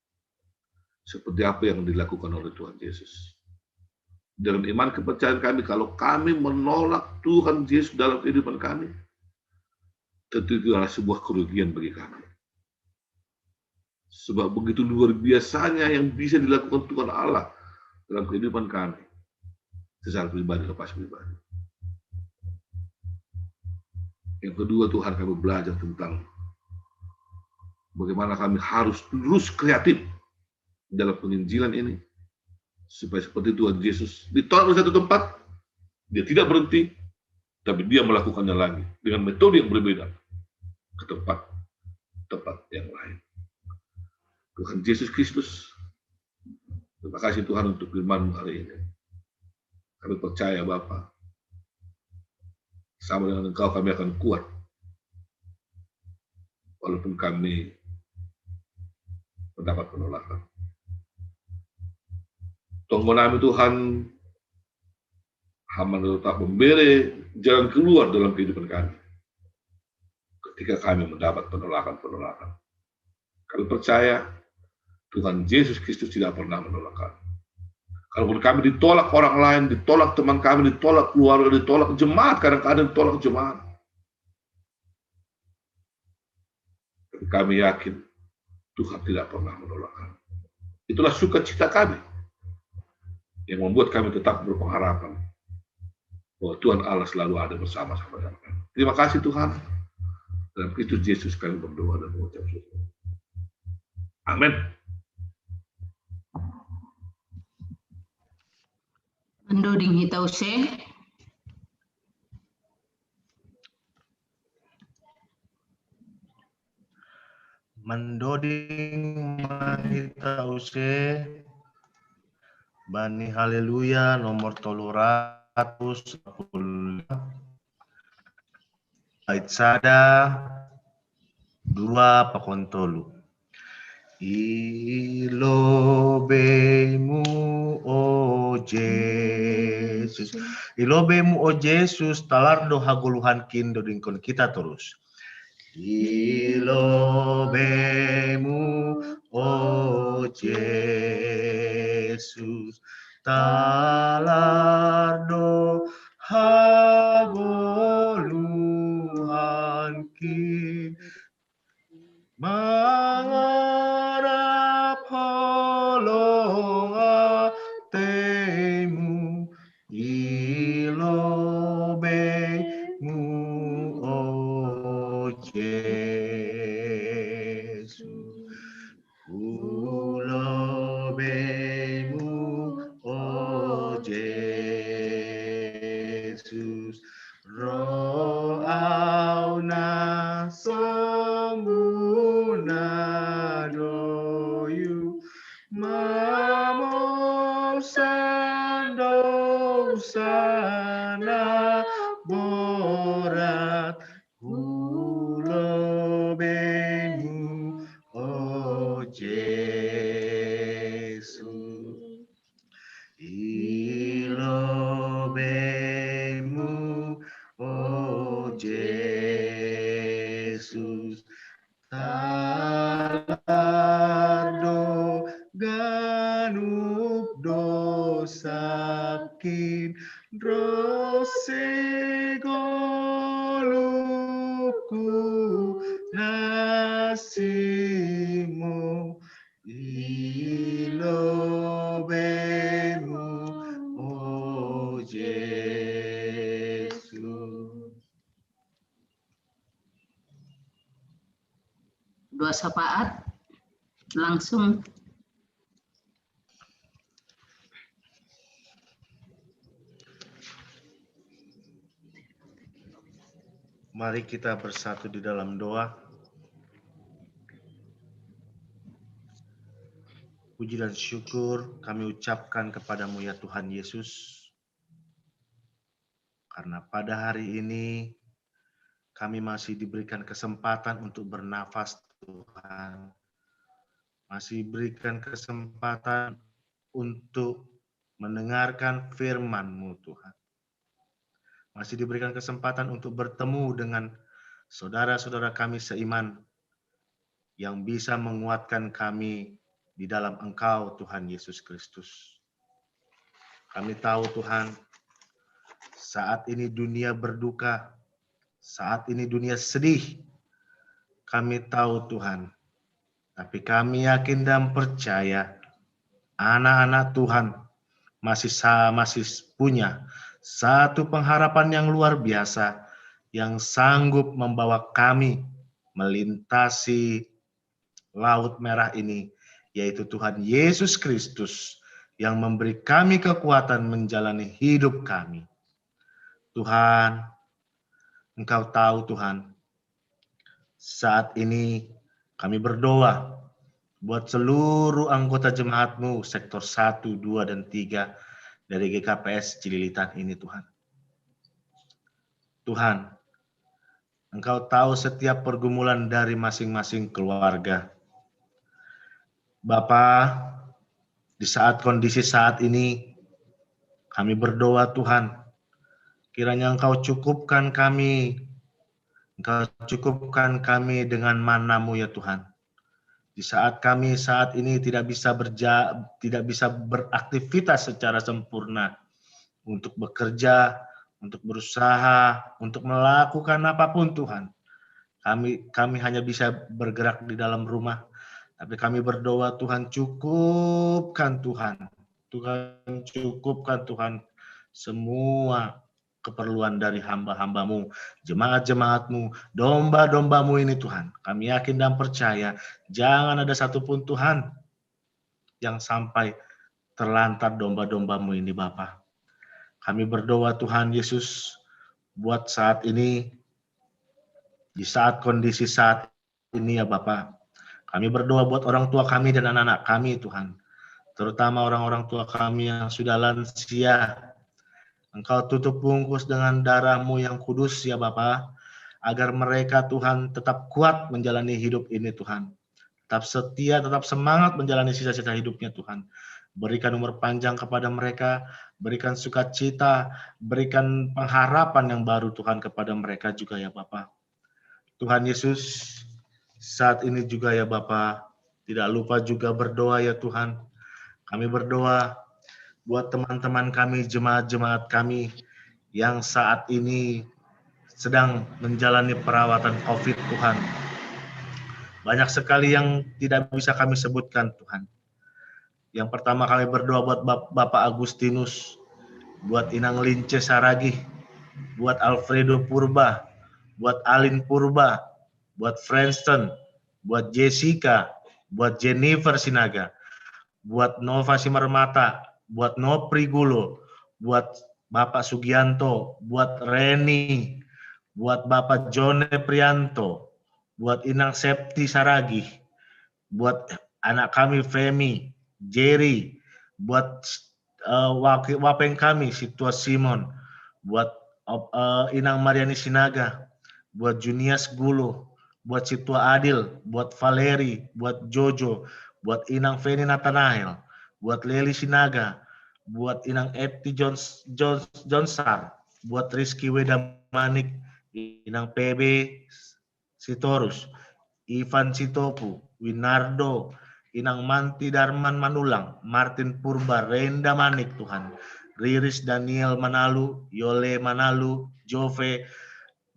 seperti apa yang dilakukan oleh Tuhan Yesus. Dengan iman kepercayaan kami, kalau kami menolak Tuhan Yesus dalam kehidupan kami, tentu itu adalah sebuah kerugian bagi kami. Sebab begitu luar biasanya yang bisa dilakukan Tuhan Allah dalam kehidupan kami secara pribadi, lepas pribadi. Yang kedua, Tuhan, kami belajar tentang bagaimana kami harus terus kreatif dalam penginjilan ini, supaya seperti Tuhan Yesus ditolak di satu tempat, dia tidak berhenti, tapi dia melakukannya lagi dengan metode yang berbeda ke tempat tempat yang lain. Tuhan Yesus Kristus, terima kasih Tuhan untuk firman-Mu hari ini. Kami percaya Bapa, sama dengan Engkau kami akan kuat, walaupun kami mendapat penolakan. Tonggo nami Tuhan, hamba tetap memberi jalan keluar dalam kehidupan kami. Ketika kami mendapat penolakan-penolakan, kami percaya Tuhan Yesus Kristus tidak pernah menolak kami. Kalaupun kami ditolak orang lain, ditolak teman kami, ditolak keluarga, ditolak jemaat, kadang-kadang ditolak jemaat. Tapi kami yakin Tuhan tidak pernah menolak kami. Itulah sukacita kami yang membuat kami tetap berpengharapan bahwa Tuhan Allah selalu ada bersama-sama dengan kami. Terima kasih Tuhan. Dalam Kristus Yesus kami berdoa dan mengucap syukur. Amin. Mandoding hita use. Mandoding ma hita use bani Haleluya nomor tolu ratus sepuluh, bait sada, dua pakon tolu. I lobeimu, o Jesus. I lobeimu, o Jesus, talar do hagoluhankin, dodingkon kita torus. I lobeimu, o Jesus, talar do hagoluhankin, mangarap holong ateimu, i lobeimu, o Jesus. Hu lobeimu, o Jesus, ro au na sombu na doyu, mamou sandou sana borat, hu lobeimu, o Jesus. I lobeimu, o Jesus, talar do ganup dosakin, ro sigolup ku na simou, i lobeimu, o Jesus. Doa syafaat langsung. Mari kita bersatu di dalam doa. Puji dan syukur kami ucapkan kepada-Mu, ya Tuhan Yesus, karena pada hari ini kami masih diberikan kesempatan untuk bernafas, Tuhan. Masih diberikan kesempatan untuk mendengarkan firman-Mu, Tuhan. Masih diberikan kesempatan untuk bertemu dengan saudara-saudara kami seiman yang bisa menguatkan kami di dalam Engkau, Tuhan Yesus Kristus. Kami tahu, Tuhan, saat ini dunia berduka, saat ini dunia sedih. Kami tahu, Tuhan, tapi kami yakin dan percaya anak-anak Tuhan masih sa-, masih punya satu pengharapan yang luar biasa yang sanggup membawa kami melintasi Laut Merah ini, yaitu Tuhan Yesus Kristus yang memberi kami kekuatan menjalani hidup kami. Tuhan, Engkau tahu, Tuhan, saat ini kami berdoa buat seluruh anggota jemaat-Mu sektor satu, dua, dan tiga dari G K P S Cililitan ini, Tuhan. Tuhan, Engkau tahu setiap pergumulan dari masing-masing keluarga. Bapa, di saat kondisi saat ini, kami berdoa, Tuhan, kiranya Engkau cukupkan kami, Engkau cukupkan kami dengan mana-Mu, ya Tuhan. Di saat kami saat ini tidak bisa berja-, tidak bisa beraktivitas secara sempurna, untuk bekerja, untuk berusaha, untuk melakukan apapun, Tuhan. Kami, kami hanya bisa bergerak di dalam rumah, tapi kami berdoa, Tuhan, cukupkan, Tuhan. Tuhan, cukupkan, Tuhan, semua keperluan dari hamba-hambamu, jemaat-jemaatmu, domba-dombamu ini, Tuhan. Kami yakin dan percaya, jangan ada satupun, Tuhan, yang sampai terlantar domba-dombamu ini, Bapa. Kami berdoa, Tuhan Yesus, buat saat ini, di saat kondisi saat ini, ya Bapa. Kami berdoa buat orang tua kami dan anak-anak kami, Tuhan. Terutama orang-orang tua kami yang sudah lansia. Engkau tutup bungkus dengan darah-Mu yang kudus, ya Bapa, agar mereka, Tuhan, tetap kuat menjalani hidup ini, Tuhan. Tetap setia, tetap semangat menjalani sisa-sisa hidupnya, Tuhan. Berikan umur panjang kepada mereka, berikan sukacita, berikan pengharapan yang baru, Tuhan, kepada mereka juga, ya Bapa. Tuhan Yesus, saat ini juga, ya Bapa, tidak lupa juga berdoa, ya Tuhan. Kami berdoa buat teman-teman kami, jemaat-jemaat kami yang saat ini sedang menjalani perawatan covid, Tuhan. Banyak sekali yang tidak bisa kami sebutkan, Tuhan. Yang pertama, kami berdoa buat Bap-, Bapak Agustinus, buat Inang Lince Saragih, buat Alfredo Purba, buat Alin Purba, buat Frenston, buat Jessica, buat Jennifer Sinaga, buat Nova Simarmata, buat Nopri Gulo, buat Bapak Sugianto, buat Reni, buat Bapak Jone Prianto, buat Inang Septi Saragih, buat anak kami Femi, Jerry, buat, eh, waki-, wapeng kami, Situa Simon, buat op-, eh, Inang Mariani Sinaga, buat Junias Gulo, buat Situa Adil, buat Valeri, buat Jojo, buat Inang Feni Nathanael, buat Leli Sinaga, buat Inang Eti Jons-, Jons-, Jonsar, buat Rizky Weda Manik, Inang P B Sitorus, Ivan Sitopu, Winardo, Inang Manti Darman Manulang, Martin Purba, Renda Manik, Tuhan, Riris Daniel Manalu, Yole Manalu, Jove,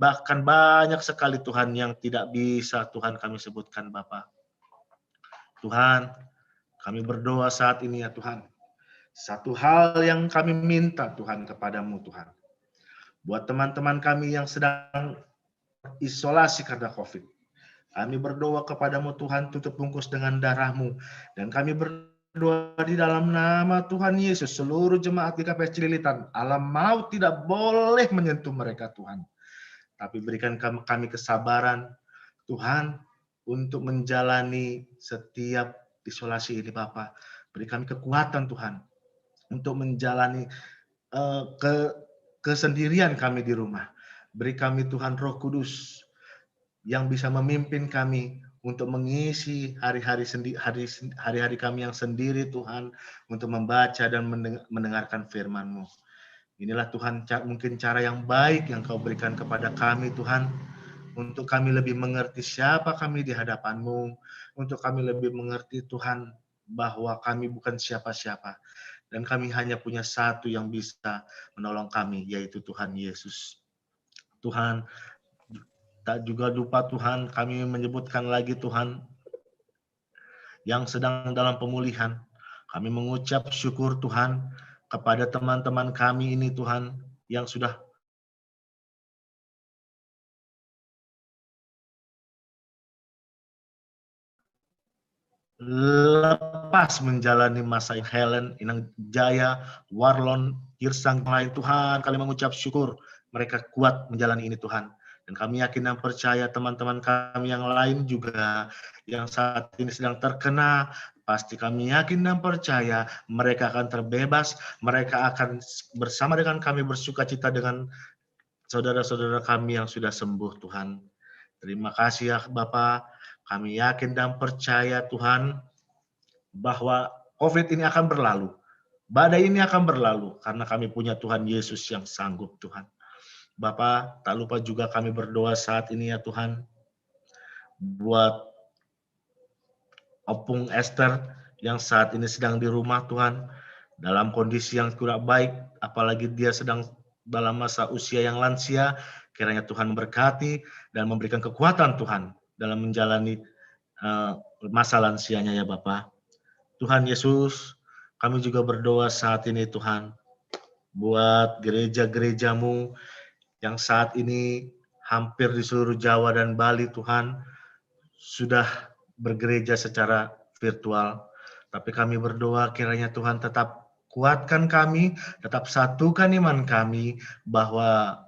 bahkan banyak sekali, Tuhan, yang tidak bisa, Tuhan, kami sebutkan, Bapa. Tuhan, kami berdoa saat ini, ya Tuhan. Satu hal yang kami minta, Tuhan, kepada-Mu, Tuhan. Buat teman-teman kami yang sedang isolasi karena covid, kami berdoa kepada-Mu, Tuhan, tutup bungkus dengan darah-Mu. Dan kami berdoa di dalam nama Tuhan Yesus, seluruh jemaat G K P S Cililitan, alam maut tidak boleh menyentuh mereka, Tuhan. Tapi berikan kam-, kami kesabaran, Tuhan, untuk menjalani setiap isolasi ini, Bapa. Beri kami kekuatan, Tuhan, untuk menjalani, eh, ke-, kesendirian kami di rumah. Beri kami, Tuhan, Roh Kudus yang bisa memimpin kami untuk mengisi hari-hari sendi-, hari sen-, hari-hari kami yang sendiri, Tuhan, untuk membaca dan mendeng-, mendengarkan firman-Mu. Inilah, Tuhan, ca-, mungkin cara yang baik yang Kau berikan kepada kami, Tuhan, untuk kami lebih mengerti siapa kami di hadapan-Mu, untuk kami lebih mengerti, Tuhan, bahwa kami bukan siapa-siapa, dan kami hanya punya satu yang bisa menolong kami, yaitu Tuhan Yesus. Tuhan, tak juga lupa, Tuhan, kami menyebutkan lagi, Tuhan, yang sedang dalam pemulihan. Kami mengucap syukur, Tuhan, kepada teman-teman kami ini, Tuhan, yang sudah lepas menjalani masa ini. Helen, Inang Jaya, Warlon, Girsang, lain, Tuhan, kami mengucap syukur mereka kuat menjalani ini, Tuhan. Dan kami yakin dan percaya teman-teman kami yang lain juga yang saat ini sedang terkena, pasti kami yakin dan percaya mereka akan terbebas, mereka akan s-, bersama dengan kami bersuka cita dengan saudara-saudara kami yang sudah sembuh, Tuhan. Terima kasih, ya Bapa, kami yakin dan percaya, Tuhan, bahwa covid ini akan berlalu. Badai ini akan berlalu karena kami punya Tuhan Yesus yang sanggup, Tuhan. Bapa, tak lupa juga kami berdoa saat ini ya Tuhan, buat Opung Esther yang saat ini sedang di rumah, Tuhan, dalam kondisi yang kurang baik, apalagi dia sedang dalam masa usia yang lansia. Kiranya Tuhan memberkati dan memberikan kekuatan, Tuhan, dalam menjalani, eh, masa lansianya ya Bapa. Tuhan Yesus, kami juga berdoa saat ini, Tuhan, buat gereja-gerejamu yang saat ini hampir di seluruh Jawa dan Bali, Tuhan, sudah bergereja secara virtual. Tapi kami berdoa kiranya Tuhan tetap kuatkan kami, tetap satukan iman kami bahwa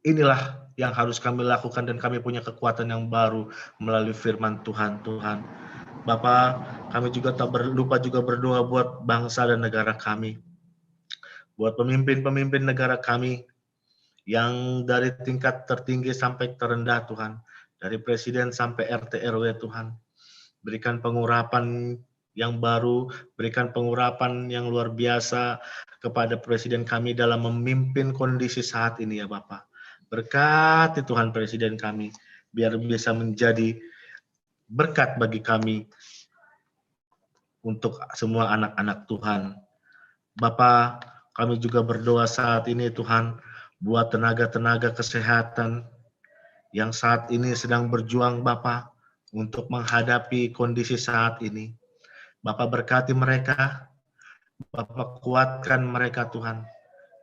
inilah yang harus kami lakukan dan kami punya kekuatan yang baru melalui firman Tuhan, Tuhan. Bapa, kami juga tak ber-, lupa juga berdoa buat bangsa dan negara kami. Buat pemimpin-pemimpin negara kami yang dari tingkat tertinggi sampai terendah, Tuhan. Dari presiden sampai R T R W, Tuhan. Berikan pengurapan yang baru, berikan pengurapan yang luar biasa kepada presiden kami dalam memimpin kondisi saat ini ya Bapa. Berkati Tuhan presiden kami, biar bisa menjadi berkat bagi kami untuk semua anak-anak Tuhan. Bapa, kami juga berdoa saat ini Tuhan, buat tenaga-tenaga kesehatan yang saat ini sedang berjuang Bapa untuk menghadapi kondisi saat ini. Bapa berkati mereka, Bapa kuatkan mereka Tuhan.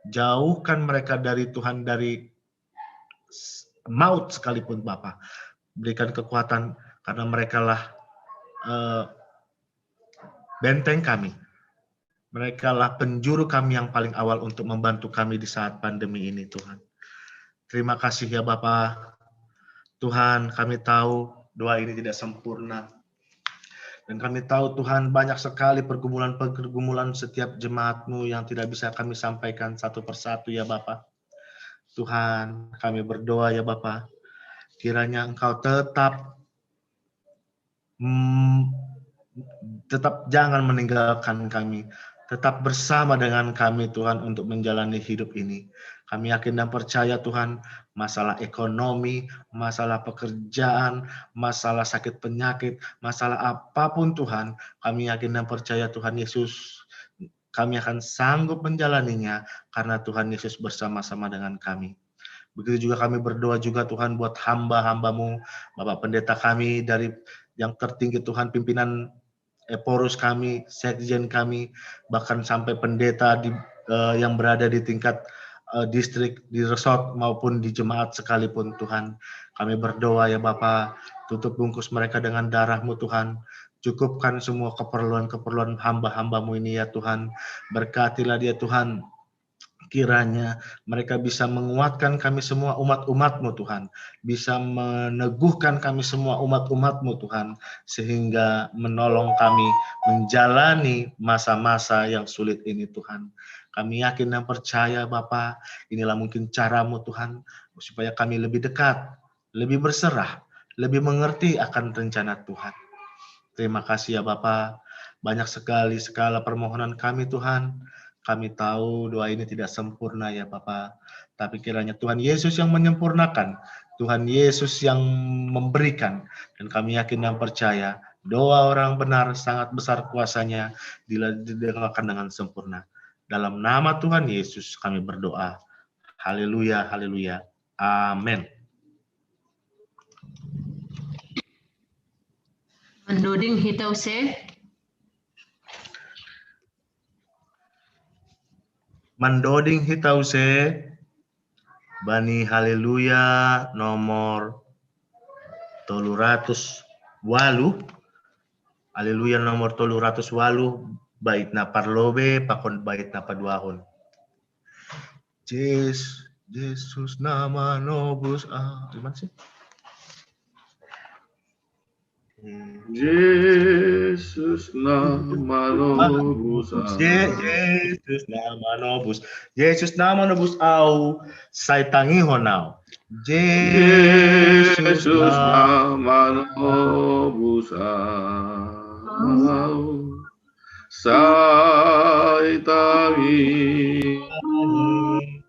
Jauhkan mereka dari Tuhan, dari s-, maut sekalipun Bapa. Berikan kekuatan karena merekalah, eh, benteng kami. Merekalah penjuru kami yang paling awal untuk membantu kami di saat pandemi ini, Tuhan. Terima kasih ya Bapa. Tuhan, kami tahu doa ini tidak sempurna. Dan kami tahu Tuhan banyak sekali pergumulan-pergumulan setiap jemaat-Mu yang tidak bisa kami sampaikan satu persatu ya Bapa. Tuhan, kami berdoa ya Bapa, kiranya Engkau tetap, mm, tetap jangan meninggalkan kami, tetap bersama dengan kami Tuhan untuk menjalani hidup ini. Kami yakin dan percaya Tuhan, masalah ekonomi, masalah pekerjaan, masalah sakit penyakit, masalah apapun Tuhan, kami yakin dan percaya Tuhan Yesus, kami akan sanggup menjalaninya karena Tuhan Yesus bersama-sama dengan kami. Begitu juga kami berdoa juga Tuhan buat hamba-hamba-Mu, Bapak Pendeta kami dari yang tertinggi Tuhan, pimpinan Ephorus kami, sekjen kami, bahkan sampai pendeta di, eh, yang berada di tingkat, eh, distrik, di resort maupun di jemaat sekalipun Tuhan. Kami berdoa ya Bapa, tutup bungkus mereka dengan darah-Mu Tuhan. Cukupkan semua keperluan-keperluan hamba-hamba-Mu ini ya Tuhan. Berkatilah dia Tuhan. Kiranya mereka bisa menguatkan kami semua umat-umat-Mu Tuhan. Bisa meneguhkan kami semua umat-umat-Mu Tuhan. Sehingga menolong kami menjalani masa-masa yang sulit ini Tuhan. Kami yakin dan percaya Bapa, inilah mungkin cara-Mu Tuhan. Supaya kami lebih dekat, lebih berserah, lebih mengerti akan rencana Tuhan. Terima kasih ya Bapa. Banyak sekali skala permohonan kami Tuhan. Kami tahu doa ini tidak sempurna ya Bapa. Tapi kiranya Tuhan Yesus yang menyempurnakan. Tuhan Yesus yang memberikan. Dan kami yakin dan percaya doa orang benar sangat besar kuasanya bila didengarkan dengan sempurna. Dalam nama Tuhan Yesus kami berdoa. Haleluya, haleluya. Amin. Mandoding hitau se. Mandoding hitau se. Bani haleluya nomor tolu ratus walu. Haleluya nomor tolu ratus walu, bait na parlobe pakon bait na paduahon. Yes, Yesus nama nobus ah. Gimana sih? Yesus nama nobus. Yesus nama nobus. Yesus nama nobus au. Sai tangihon au. Yesus nama nobus au. Sai tangi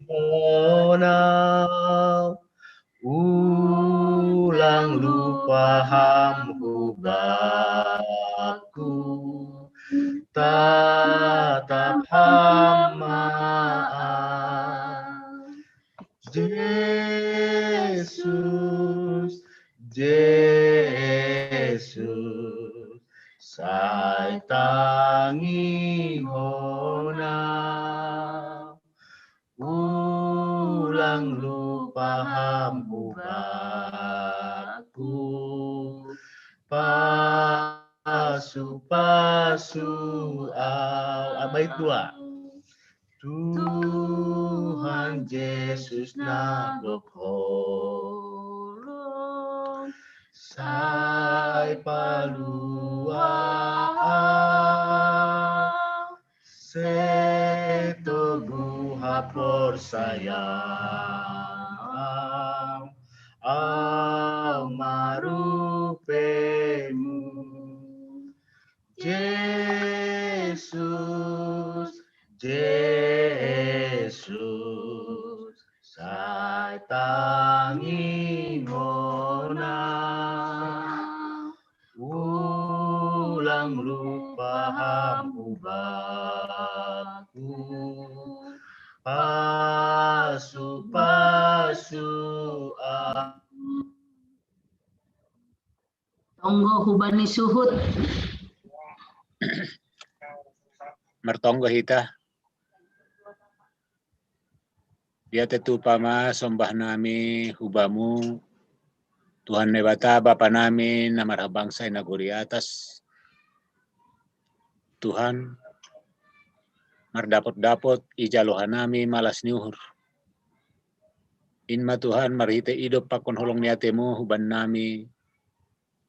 hona, ulang lupa ham hubaku, tatap ham maaf. Yesus, Yesus, sai tangi hona, ulang lupa ham hubaku, pasu-pasu au. Ah, bait dua. Tuhan Yesus na gok holong, sai palua au, se toguh haporsaya au marupemu. Yesus, Yesus, sai tangi hona, ulang lupa ham hubaku, pasu-pasu au. Tonggo hubani suhut. Martonggo hita. Diate tupa ma sombah nami hubamu, Tuhan Naibata, Bapa nami na marhabangsa i nagori atas. Tuhan, mardapot-dapot ijalo hanami malas ni uhur. In ma Tuhan, marhite idop pakon holong ni atemu huban nami,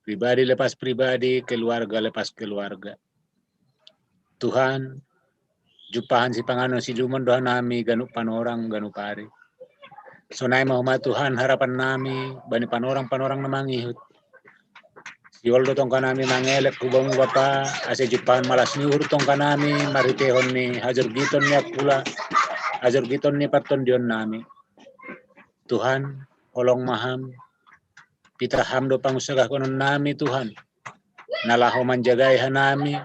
pribadi lepas pribadi, keluarga lepas keluarga. Tuhan, jumpahan sipanganon siluman do hanami ganup panorang, ganup ari. Sonai ma homa Tuhan harapan nami bani panorang-panorang na mangihut. Sihol do tongka nami mangelek hubamu Bapa, ase jumpahan malas ni uhur tongka nami marhitehon ni hajorgiton ni Aquila, hajorgiton ni partondion nami. Tuhan, holong ma ham, pitah ham do pangunsagahkonon nami Tuhan, na laho manjagai hanami,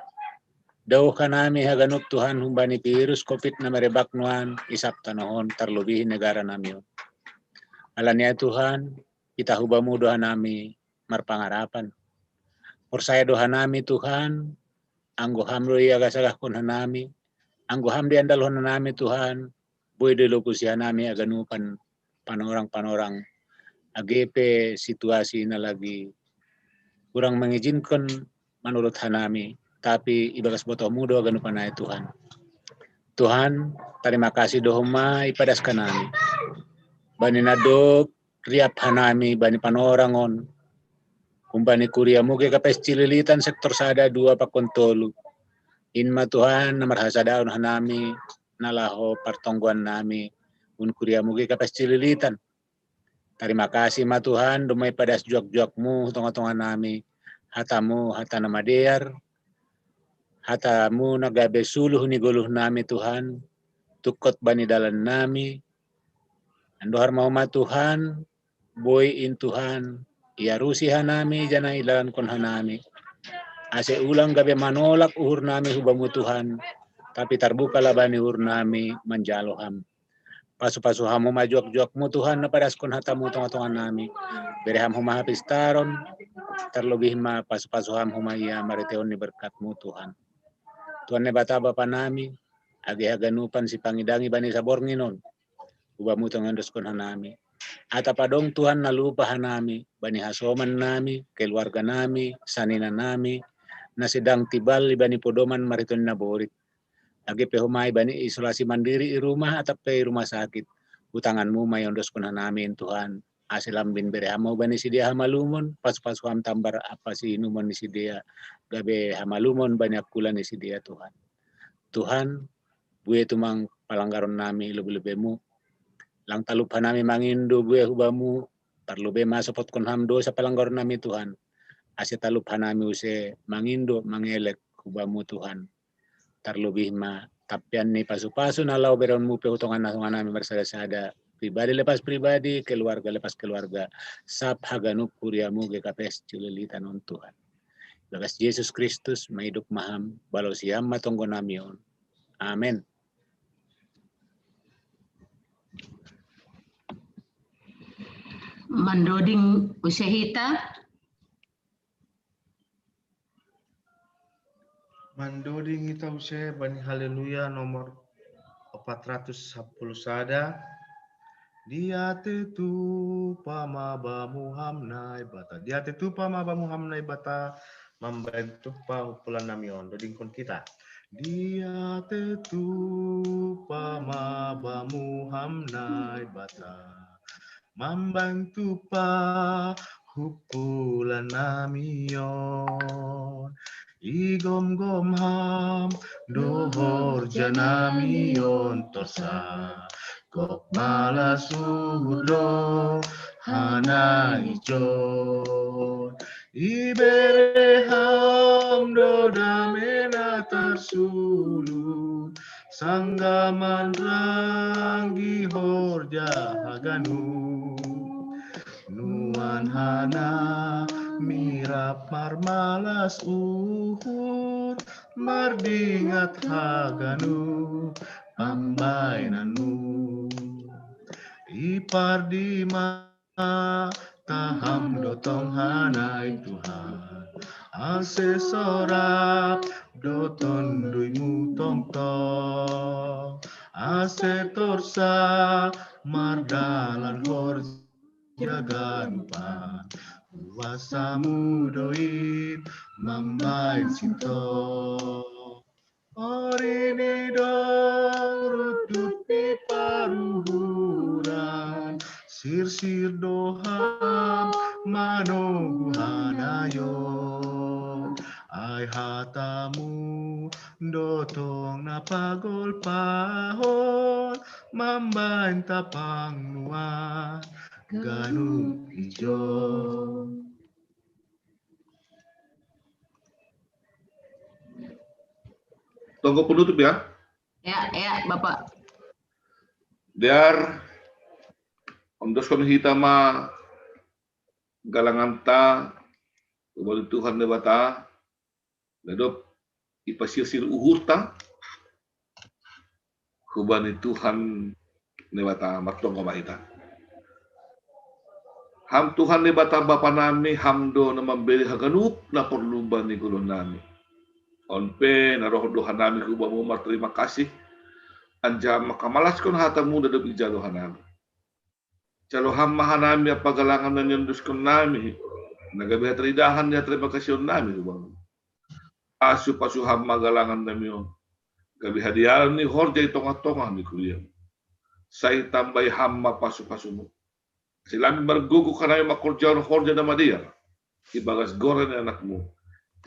dauh hanami haganup Tuhan humbani virus covid na marebak nuan i sab tanoh on, tarlobi negara nami on. Alani ai Tuhan, pitah hubamu do hanami marpangarapan. Porsaya do hanami Tuhan, anggo ham do iagah-agahkon hanami, anggo ham do iandalhon hanami Tuhan, boi do ilopusi hanami haganupan panorang-panorang, age pe situasi na lagi kurang mengizinkan manurut hanami, tapi ibagas botohmu do haganupan ai Tuhan. Tuhan, tarima kasih do homa ipadas hanami bani na dob riap hanami bani panorang on, humbani kuriamu G K P S Cililitan sektor sada, dua pakon tolu. In ma Tuhan na marhasadaon hanami na laho partonggoan nami, hun kuriamu G K P S Cililitan. Tarima kasih ma Tuhan, domma ipadas juak-juakmu hu tonga-tonga nami, hatamu hata na madear, hatamu na gabe suluh ni goluh nami Tuhan, tungkot bani dalan nami. Andohar ma homa Tuhan, boi in Tuhan iarusi hanami janah idalankon hanami, ase ulang gabe manolak uhur nami hubamu Tuhan, tapi tarbuka labah ni uhur nami manjalo ham. Pasu-pasu ham homa juak-juakmu Tuhan na padaskon hatamu tonga-tonga nami. Bere ham homa hapistaron, tarlobih ma pasu-pasu ham homa ia marhiteon ni berkatmu Tuhan. Tuhan Naibata Bapa nami, age haganupan sipangidangi bani saborngin on, hubamu tong iondoskon hanami. Atap adong Tuhan na lupa hanami, bani hasoman nami, keluarga nami, sanina nami, na sedang tibal ibani podoman marhiteon ni naborit. Age pe homa ibani isolasi mandiri i rumah atap pe i rumah sakit, hu tanganmu ma iondoskon hanami in Tuhan. Ase lambin bere ham ma hubani sidea hamalumon, pasu-pasu ham tambar ampa siinumon ni sidea, gabe hamalumon bani angkula ni sidea Tuhan. Tuhan, buei tumang palanggaron nami lobe-lobemu. Lang talup hanami mangindo buei hubamu, tarlobe ma sopotkon ham dosa palanggaron nami Tuhan. Ase talup hanami use mangindo mangelek hu Bamu Tuhan. Tarlobih ma tapian ni pasu-pasu na laho bereonmu pe hu tonga-tonganami marsada-sada, pribadi lepas pribadi, keluarga lepas keluarga, sap haganup huriamu GKPS Cililitan on Tuhan. Bagas Jesus Kristus, maidop ma Ham, balosi Ham ma tonggonami on. Amen. Mandoding use hita. Mandoding hita use bani Haleluya nomor empat ratus sepuluh sada. Dia tetu pama Bamu Ham Naibata. Dia tetu pama Bamu Ham Naibata. Mambaen tupa hupulan nami on. Dodingkon kita. Dia tetu pama Bamu Ham Naibata. Mambaen tupa hupulan nami on. Igomgom Ham do horja nami on torsa. Gok malas uhur do hana ijon. Ibere Ham do dame na tarsulu, sanggah manranggi horja haganup. Nuan hanami rap marmalas uhur, mardingat haganup pambaenanmu. Ipardima ta Ham do tong hana i Tuhan, ase so rap do TonduyMu tongtong, ase torsa mardalan horja ganupan. KuasaMu do i mambaen sintong. Orini dong rutup ni paruhuran, sirsir do Ham manogu hana i on. Ai hataMu do tong na pagolpahon, mambaen tapang nuan ganup ijon. Tonggo penutup ya. Ya, ya, Bapak. Dear, ondoskon hita ma galanganta, hubani Tuhan Debata, na dob ipasirsir uhurta hubani Tuhan Debata, martonggo ma hita. Ham Tuhan Debata Bapa nami, Ham do na mambere haganup na porlu bani ngolu nami. On pe na roh do hanami hu Bamu marterima kasih, anjaha mangkamalaskon hataMu na dob ijalo hanami. Jalo Ham ma hanami ampa galangan na niondoskon nami, na gabe hataridahan ni hatarima kasihon nami hu Bamu. Pasu-pasu Ham ma galangan nami on, gabe hadiaon ni horja i tongah-tongah ni kuriaM. Sai tambai Ham ma pasu-pasuMu, ase lambin margogo hanami mangkorjahon horja na madear, ibagas goran ni AnakMu,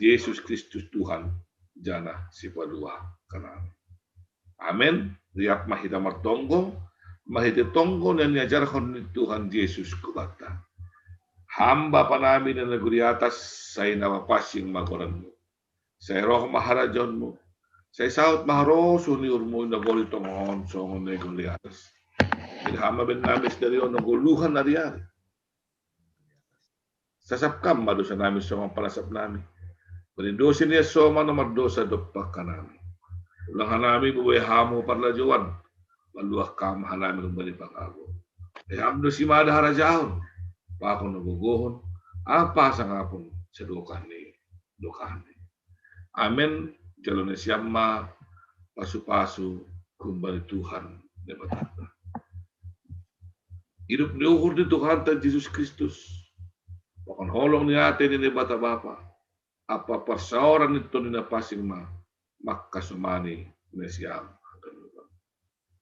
Jesus Kristus Tuhan, janah Sipalua hanami. Amen. Riap ma hita martonggo, marhite tonggo na niajarhon ni Tuhan Jesus hubanta. Ham Bapa nami na nagori atas, sai na mapansing ma goranMu. Sai roh ma harajaonMu. Sai saut ma harosuh ni uhurMu i na gol i tonga on songon na i gol i atas. Jadi Ham ma baen nami sadari on na goluhan ari-ari. Sasap Kam ma dosa nami songon panasap nami bani dosa ni na so manomardosa dompak hanami. Unang hanami boi-boi Ham hu parlajouan, paluah Kam hanami humbani pangago. Ai Ham do simada harajaon, pakon hagogohon, ampa hasangapon sadokah ni dokahni. Amen. Jalo nasiam ma pasu-pasu humbani Tuhan Debatanta. Idup ni uhur ni Tuhanta Jesus Kristus, pakon holong ni atei ni Debata Bapa, ampa parsaoran ni Tondi Napansing ma mangkasomani nasiam.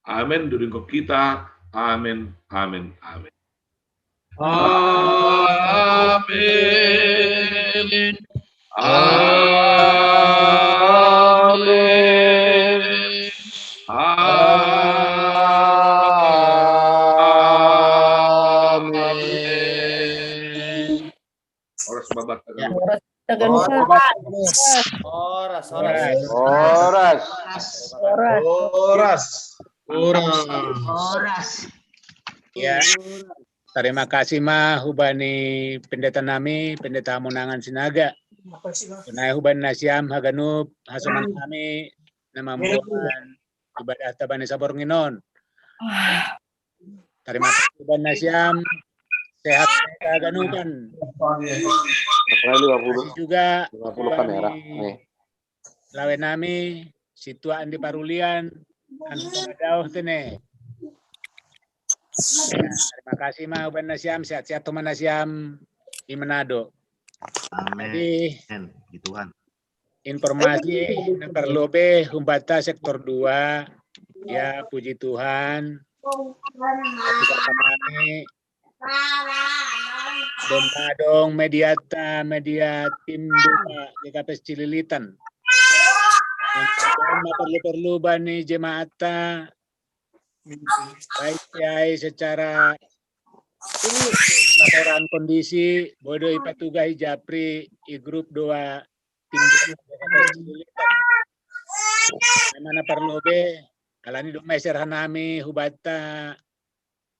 Amen. Dodingkon hita. Amen, amen, amen. Amen. Amen. Amen. Horas Horas. Horas. Horas. Horas. Ya. Terima kasih ma hubani pendeta nami, pendeta Monangan Sinaga. Nai hubani nasiam haganup hasoman kami na mamboan ibadah ta bani saborngin on. Terima kasih hubani nasiam, sehat haganupan. Terima kasih juga hubani lawe nami, si tua Andi Parulian, anu madaoh tene. Ya, terima kasih ma hubani nasiam, sehat-sehat homa nasiam i Manado. Amin. Jadi, di Tuhan. Informasi na parlobe humbata sektor dua, ya puji Tuhan. Kami domma adong mediata, media tim dua G K P S Cililitan. Domma perlu-perlu bani jemaatta, baik siai secara laporan kondisi, boi do ipatugah i Japri i grup dua tim dua G K P S Cililitan. Ai ma na parlobe, alani domma iserahon nami humbanta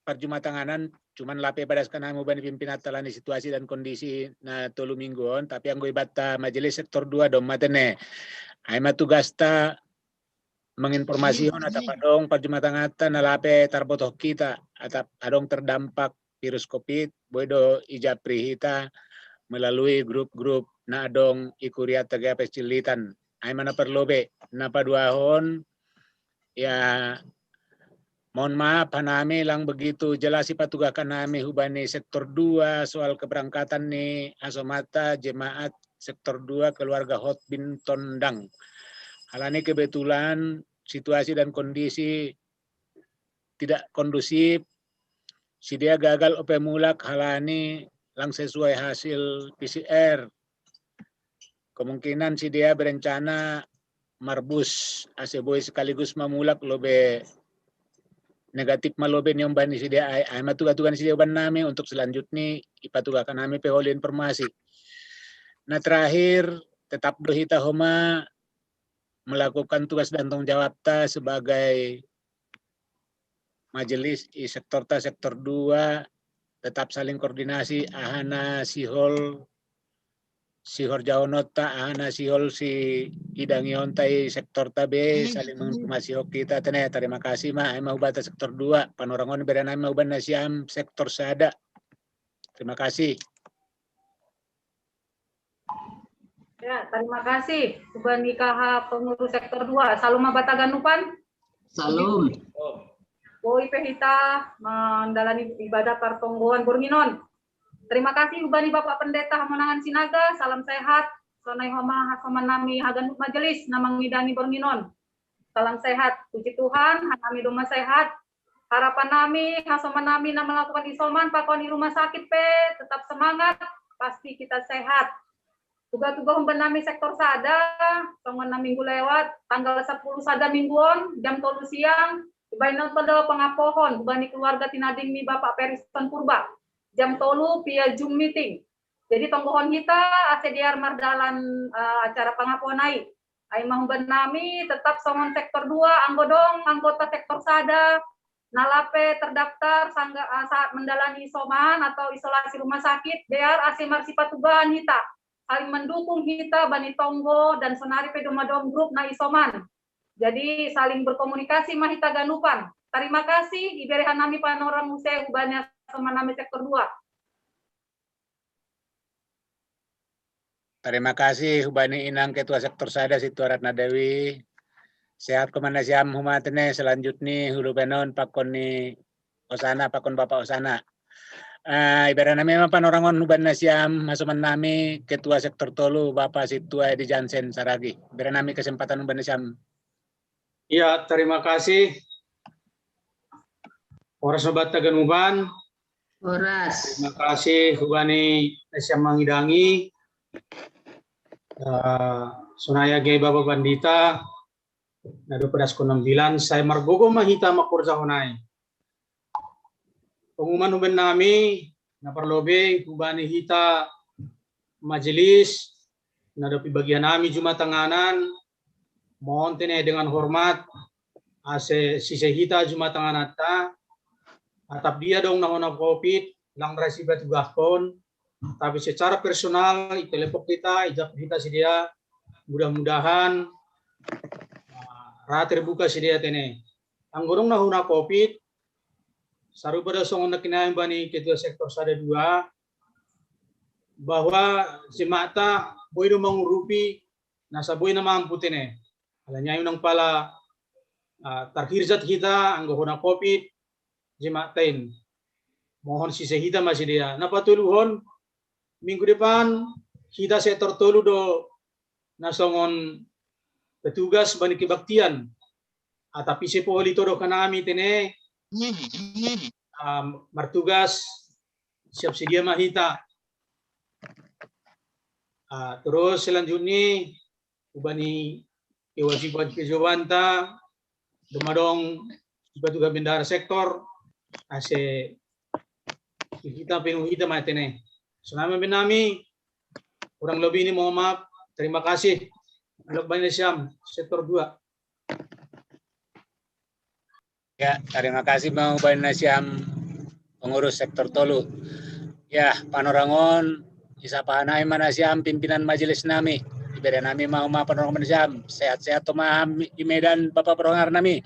parjumatanganan, cuman lape padaskan hami hubani pimpinanta alani situasi dan kondisi na tolu minggu on, tapi anggo ibanta majelis sektor dua domma tene. Ai ma tugasta manginformasihon atap adong parjumatanganta na lape tarbotohon hita, atap adong terdampak virus covid, boi do ijapri hita melalui grup-grup na adong i kuriata G K P S Cililitan. Ai ma na parlobe, na paduahon, ya, mohon maaf, hanami lang begitu jelas ipatugahkan nami hubani sektor dua soal keberangkatan ni hasomanta jemaat sektor dua keluarga Hotbin Tondang. Alani kebetulan situasi dan kondisi tidak kondusif, sidea gagal dope mulak alani lang sesuai hasil P C R. Kemungkinan sidea berencana marbus ase boi sekaligus ma mulak, lobe negatif ma lobe ni ombah ni sidea. Ai, ai ma tugah-tugah ni sidea hubani nami, untuk selanjutnya ipatugahkan nami pe holi informasi. Na terakhir, tetap do hita homa melakukan tugas dan tanggung jawabta sebagai majelis i sektorta sektor dua, tetap saling koordinasi, aha na sihol sihorjahononta, aha na sihol siidangihonta i sektorta be, saling menginformasihon hita tene. Terima kasih ma, ai ma humbanta sektor dua, panorangon bere nami ma hubani nasiam sektor sada. Terima kasih. Ya, terima kasih hubani K H pengurus sektor dua. Salam ma banta haganupan. Salam. Boi pe hita mandalani ibadah partonggoan borngin on. Terima kasih hubani Bapak Pendeta Hamonangan Sinaga, salam sehat. Sonai homa hasoman nami haganup majelis na mangidangi borngin on. Salam sehat. Puji Tuhan, hanami domma sehat. Harapan nami, hasoman nami na melakukan isoman pakon i rumah sakit pe tetap semangat, pasti kita sehat. Tugah-tugah hubani nami sektor sada, songon na minggu lewat, tanggal sepuluh sada minggu on, jam tolu siang, baen nonton do pangapohon hubani keluarga tinading ni Bapak Periston Purba. Jam tolu via Zoom meeting. Jadi tonggohon hita ase dear mardalan uh, acara pangapohon ai. Ai ma hubani nami tetap songon sektor dua, anggo adong anggota sektor sada na lape terdaftar sangga, uh, saat mendalani isoman atau isolasi rumah sakit, dear ase marsipatugahan hita, saling mendukung hita bani tonggo dan sonari pe domma adong grup na isoman. Jadi saling berkomunikasi ma hita haganupan. Terima kasih, iberehon nami panorang muse hubani hasoman nami sektor dua. Terima kasih hubani inang ketua sektor sada si Tua Ratna Dewi. Sehat homa nasiam, homa tene, selanjutnya hulupenon pakon ni Osana, pakon Bapak Osana. Uh, iberehon nami ma panorangon hubani nasiam hasoman nami ketua sektor tolu Bapak si Tua Edi Jansen Saragi. Iberehon nami kesempatan hubani nasiam. Ya, terima kasih. Horas ma banta haganupan. Horas. Terima kasih hubani nasiam mangidangi. Uh, sonai age Bapak Pandita na dob padaskon ambilan, sai margogo ma hita mangkorjahon ai. Ponguman hubani nami na parlobe hubani hita majelis, na dopi bagian nami juma tanganan, mohon tene dengan hormat, ase sise hita juma tangananta, atap dia dong na hona covid, lang rasi batugahkon, tapi secara personal, itelepon hita, ijak hita si dia, mudah-mudahan, ah, ra terbuka si dia tene. Anggo dong na hona covid, sarupa do songon na kinaya bani ketua sektor sada dua, bahwa jemata boi do mangurupi, na saboi na mampu tene. Alanya unang pala, ah, tarhirjat hita, anggo hona covid, jematain. Mohon sise hita ma si dia. Na patoluhon, minggu depan, hita sektor tolu do na songon petugas bani kebaktian. Atap ise poholi todok hanami tene, ah, martugas, siap si dia ma hita. Ah, terus selanjutnya, ubani kewajiban kejawabanta, doma dong, iba tugas bendahara sektor, ase hita penuh hita ma tene. Sonai ma bennami, kurang lebih ini mohon maaf. Terima kasih. Alok bani nasiam, sektor dua. Ya, terima kasih ma bani nasiam pengurus sektor tolu. Ya, panorangon, isapahanai ma nasiam pimpinan majelis nami. Ibere nami ma uma panorangon nasiam. Sehat-sehat tu ma i Medan Bapak pendengar nami.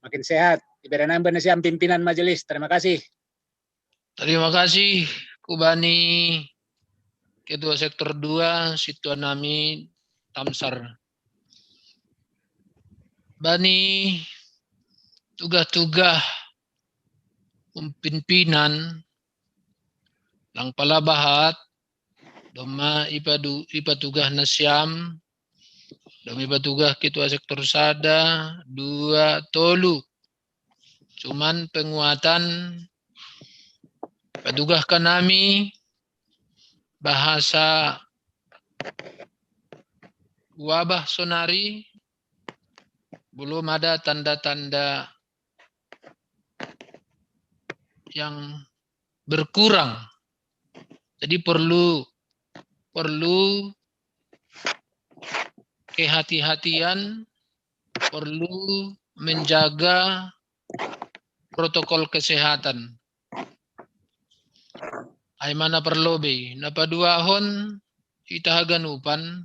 Makin sehat. Ibere nami bani nasiam pimpinan majelis. Terima kasih. Terima kasih, kubani ketua sektor dua, situa nami Tamsar. Bani tugah-tugah umpimpinan, lang pala bahat, doma ipadu, ipatugah nasiam, doma ipatugah ketua sektor sada, dua, tolu. Cuman penguatan, padugahkan nami bahasa wabah sonari belum ada tanda-tanda yang berkurang. Jadi perlu perlu kehati-hatian, perlu menjaga protokol kesehatan. Ai mana perlu be, na paduahon hita haganupan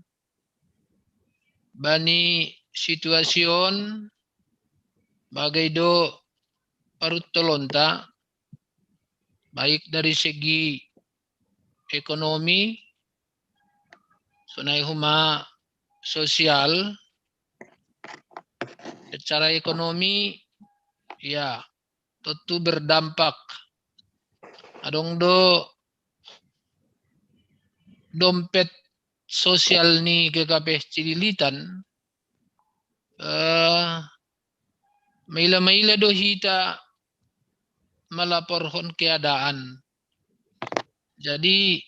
bani situasion bagai do paruttolonta, baik dari segi ekonomi, sonai homa sosial, secara ekonomi, ya, tentu berdampak. Adong do dompet sosial ni G K P Cililitan, eh, maila-maila do hita malaporhon keadaan. Jadi,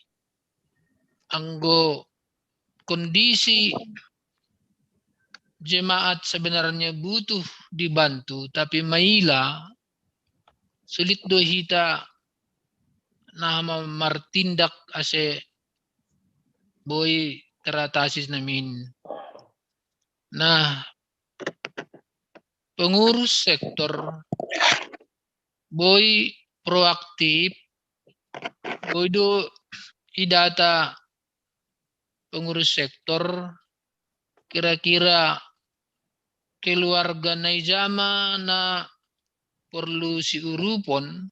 anggo kondisi jemaat sebenarnya butuh dibantu, tapi maila, sulit do hita na martindak ase boi teratasi namin. Nah, pengurus sektor boi proaktif, boi do idata pengurus sektor, kira-kira keluarga na ija ma na porlu siurupon,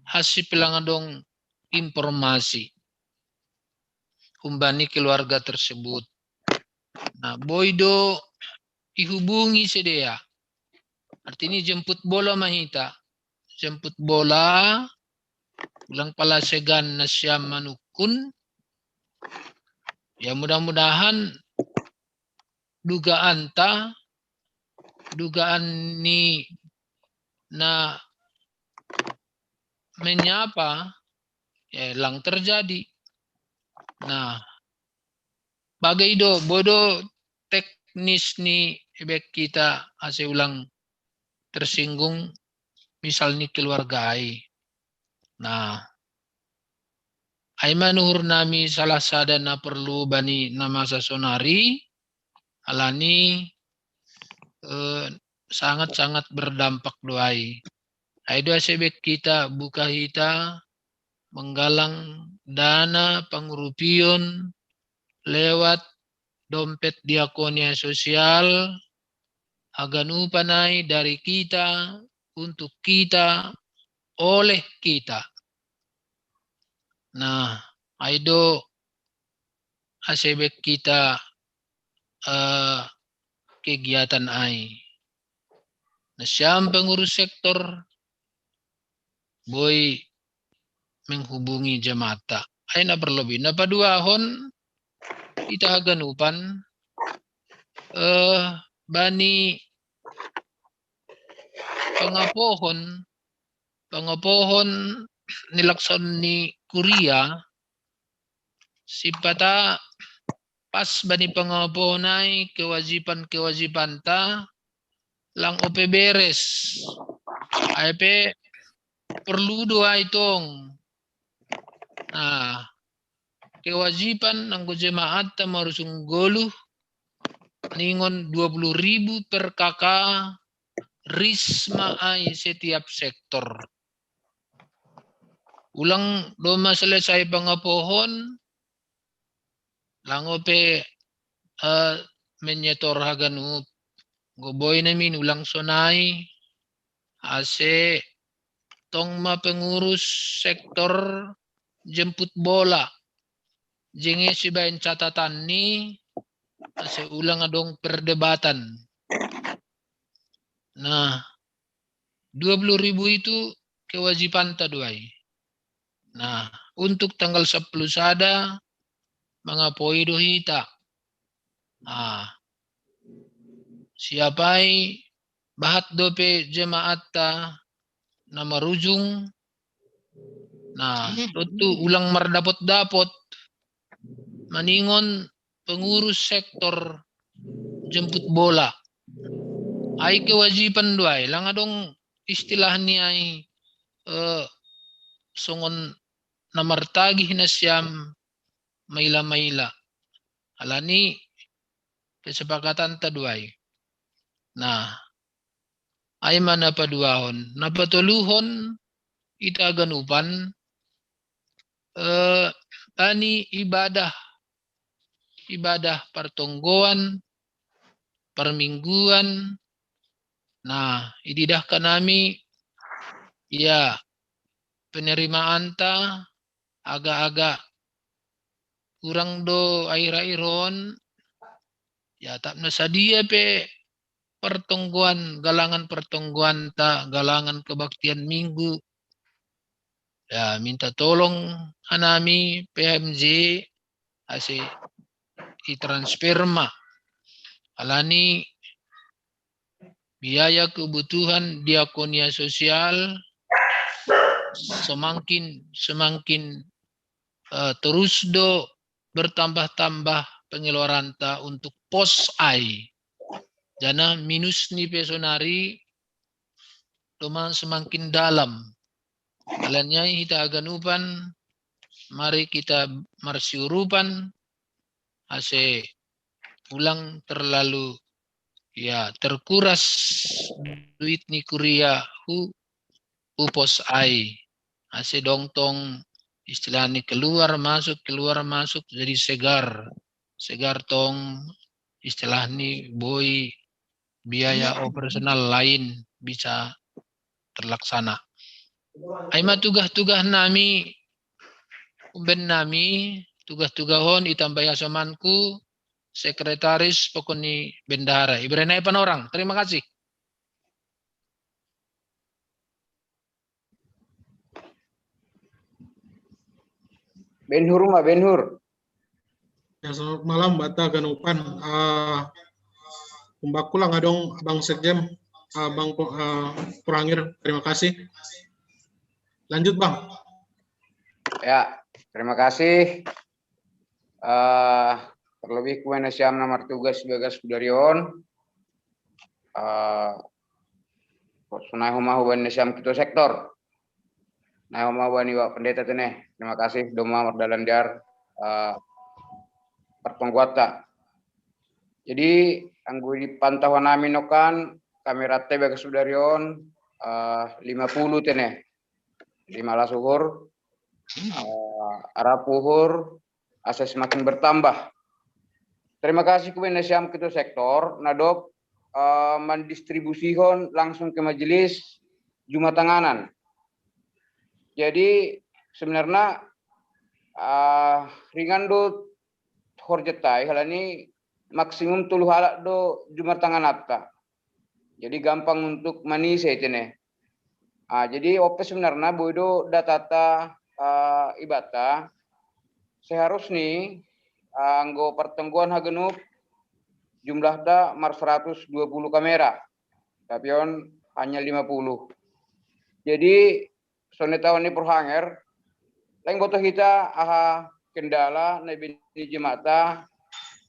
hasip lang adong informasi humbani keluarga tersebut. Nah, boi do ihubungi sidea. Artinya jemput bola ma hita. Jemput bola, ulang pala segan nasiam manungkun. Ya, mudah-mudahan dugaanta, dugaan ni na menyapa, ya, lang terjadi. Nah, bagai do, boi do teknis ni ebek hita ase ulang tersinggung, misal ni keluarga ai. Nah, Ai manuhur nami salah sada na perlu bani na masa sonari, alani eh, sangat-sangat berdampak doai. Ai doa sebek kita buka hita menggalang dana pangurupion lewat dompet diakonia sosial, haganupan ai dari kita, untuk kita, oleh kita. Nah, ai do asebek kita eh, kegiatan ai. Nah, siam pengurus sektor boi menghubungi jemaat. Ai na perlebih. Na paduahon kita haganupan eh, bani pangapohon, pangapohon nilakson ni kuria, sipata pas bani pangapohon ai kewajiban-kewajibanta lang ope beres. Ai pe perlu do ai tong. Nah, kewajiban anggo jemaatta marujung goluh ningon dua puluh ribu per K K risma ai setiap sektor. Ulang doma selesai pangapohon, lango pe uh, menyetor haganup. Goboi namin ulang sonai, ase tong ma pengurus sektor jemput bola. Jenge sibaen catatan ni, ase ulang adong perdebatan. Nah, dua puluh ribu itu kewajibanta doai. Nah, untuk tanggal sepuluh sada mangapoi do hita. Nah, siapai bahat dope jemaatta na marujung. Nah, tontu ulang mardapot-dapot maningon pengurus sektor jemput bola. Ai kewajiban doai, lang adong istilah ni ai eh, songon na martagih nasiam maila-maila. Alani kesepakatanta doai. Nah, ai ma na paduahon, na patoluhon ita ganupan eh, bani ibadah, ibadah partonggoan, parmingguan. Nah, ididahkan nami ia penerimaanta agak-agak kurang do akhir-akhir on, ya tak na sadia pe pertonggoan, galangan pertonggoanta, galangan kebaktian minggu. Ya, minta tolong hanami P H M J ase i transfer ma. Alani biaya kebutuhan diakonia sosial semangkin semangkin uh, terus do bertambah-tambah pengeluaranta untuk pos ai. Jana minus ni pesonari doman semakin dalam. Alaniai hita aganupan, mari kita marsiurupan ase ulang terlalu ya terkuras duit ni kuria hu upos ai. Ase dong tong istilahni keluar masuk keluar masuk jadi segar. Segar tong istilahni boi biaya operasional lain bisa terlaksana. Ai ma tugah-tugah nami umben nami tugah-tugahon itambai asomanku sekretaris pokoni bendahara. Ibrahim Panorang. Terima kasih. Benhur ma Benhur. Ya, selamat malam Bata Ganupan. Uh, Umbaku lang adong Abang Sekjen, Abang uh, Purangir. Terima kasih. Lanjut Bang. Ya, terima kasih. Uh, terlebih kue nasiam na martugas bagas kudarion. Uh, sunai homa huban nasiam ketua sektor. Nah, ma bani Pak Pendeta tene. Terima kasih doma mardalan diar, eh, pertongguatta. Jadi, anggo di pantauan nami nokan, kameratta bagas sudari on, eh, lima puluh tene. Lima las uhur, eh, arap uhur, asa semakin bertambah. Terima kasih kepada siam ketua sektor, nadok, eh, mendistribusikan langsung ke majelis Jumat tanganan. Jadi, sebenarnya, eh, ringan do horjetai, halani maksimum tolu halak do Jumat tanganatta. Jadi gampang untuk manise tene. Ah, jadi ope sebenarnya boi do datata, eh, ibata. Seharusni, eh, anggo pertongguan haganup jumlahta mar seratus dua puluh kamera. Tapi on hanya lima puluh. Jadi sonde taon ni perhanger, lain boto hita aha kendala na bini jemata,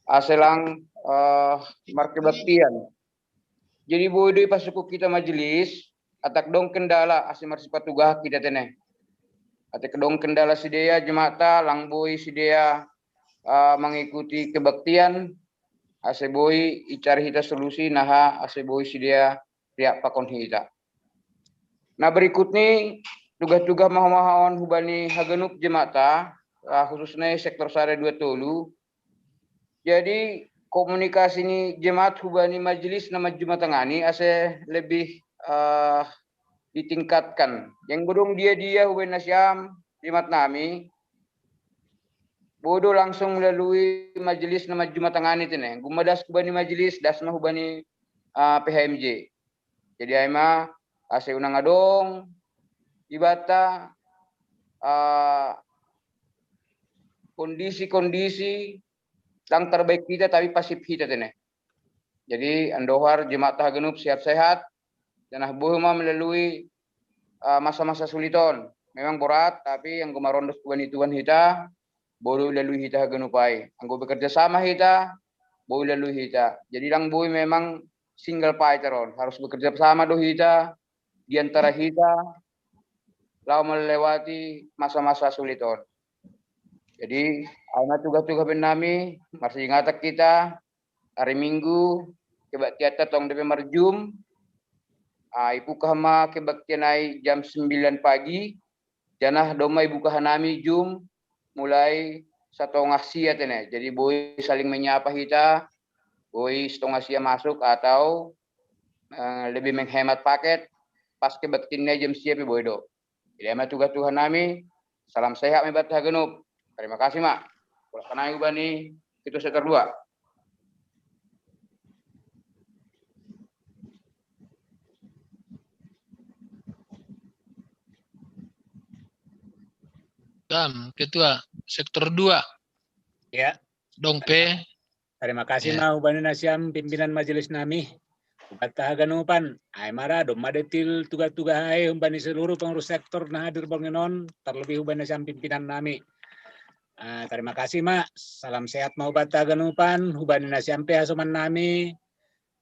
ah, selang, eh, markebaktian. Jadi boi do ipasuku kita majelis, atak dong kendala asa marsipatuga kita tene. Atak dong kendala sidea jemata, lang boi sidea, eh, mengikuti kebaktian, asa boi icari hita solusi, naha asa boi sidea riak pakon hita. Nah, berikut ni tugas-tugas maha-maha on hubani haganup jemata, eh, khususnya sektor sada dua tolu. Jadi komunikasi ni jemaat hubani majelis na Jumat tangani asa lebih, eh, ditingkatkan. Yang godong dia-dia hubani nasiam jemaat nami, boi do langsung melalui majelis na Jumat tangani tene. Gumma das hubani majelis, das ma hubani, eh, P H M J. Jadi ai ma asa unang adong ibata, eh, kondisi-kondisi lang terbaik kita tapi pasif kita tene. Jadi andohar jemaat haganup sehat-sehat, janah boi ma melalui, eh, masa-masa sulit on. Memang berat, tapi anggo marondos hubani Tuhan hita, boi do ilalui hita haganup ai. Anggo bekerja sama hita, boi ilalui hita. Jadi lang boi memang single fighter on, harus bekerja sama do hita di antara hita laho melewati masa-masa sulit on. Jadi ai ma tugas-tugas bennami, marsingatan hita, hari Minggu kebaktianta tong dope marjum, ah, ibuka ma kebaktian ai jam sembilan pagi, janah domma ibuka hanami jum mulai satongah sia tene. Jadi boi saling menyapa hita, boi satongah sia masuk atau, eh, lebih menghemat paket, pas kebaktian jam sia pe boi do. Jadi ai ma tugas-tugas nami, salam sehat ma ibata haganup. Terima kasih ma. Bolas hanami hubani ketua sektor dua. Dam, ketua sektor dua. Ya. Dong pe. Terima kasih ma hubani nasiam pimpinan majelis nami. Hubata haganupan, ai ma ra domma detil tugas-tugas ai hubani seluruh pengurus sektor na hadir bongi on, terlebih hubani nasiam pimpinan nami. Ah, terima kasih ma. Salam sehat ma hubata haganupan, hubani nasiam pe hasoman nami,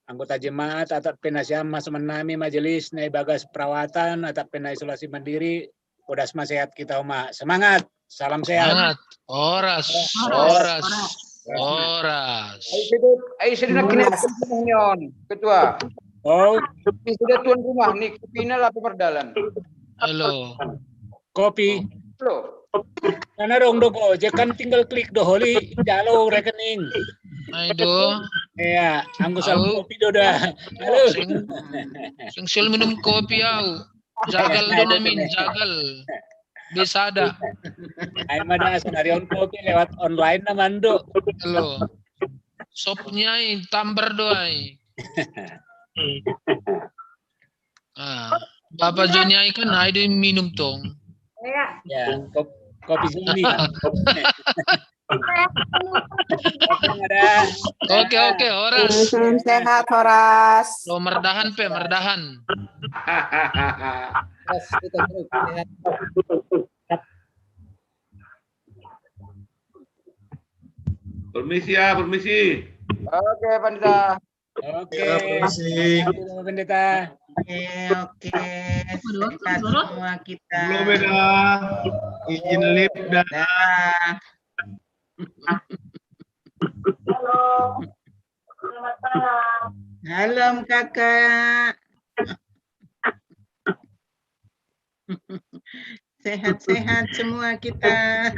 anggota jemaat, atap pe nasiam hasoman nami, majelis na ibagas perawatan, atap pe na isolasi mandiri, bodas ma sehat kita ma. Semangat. Salam sehat. Semangat. Horas. Horas. Horas. Ai sudah, ai sudah nak kena on, ketua. Oh, Ini sudah tuan rumah ni, kepina lah perdalan. Halo. Kopi. Lo, Karena dong do Gojek kan tinggal klik do holi jalo rekening. Ai do. Iya, anggo sal kopi do dah. Halo. Sing, sing sial minum kopi au. Jagal do namin, jagal. Bisa ada. Ai ma da sudari on kopi lewat online na mando. Halo. Sopnya ai tambar do ai. Ah, Bapak Joni ai kan ai do minum tong. Ya, kop- kopi Joni. Oke, oke, horas. Salam sehat, Horas. Lo merdahan pe, merdahan. Permisi ya, permisi. Oke, Pandita. Oke. Ya, permisi. Terima kasih, Bapak Pendeta. Oke, oke. Sehat semua kita. Halo, Beda. Izin live dah. Dah. Halo, selamat malam. Halo, Kakak. Sehat-sehat semua kita.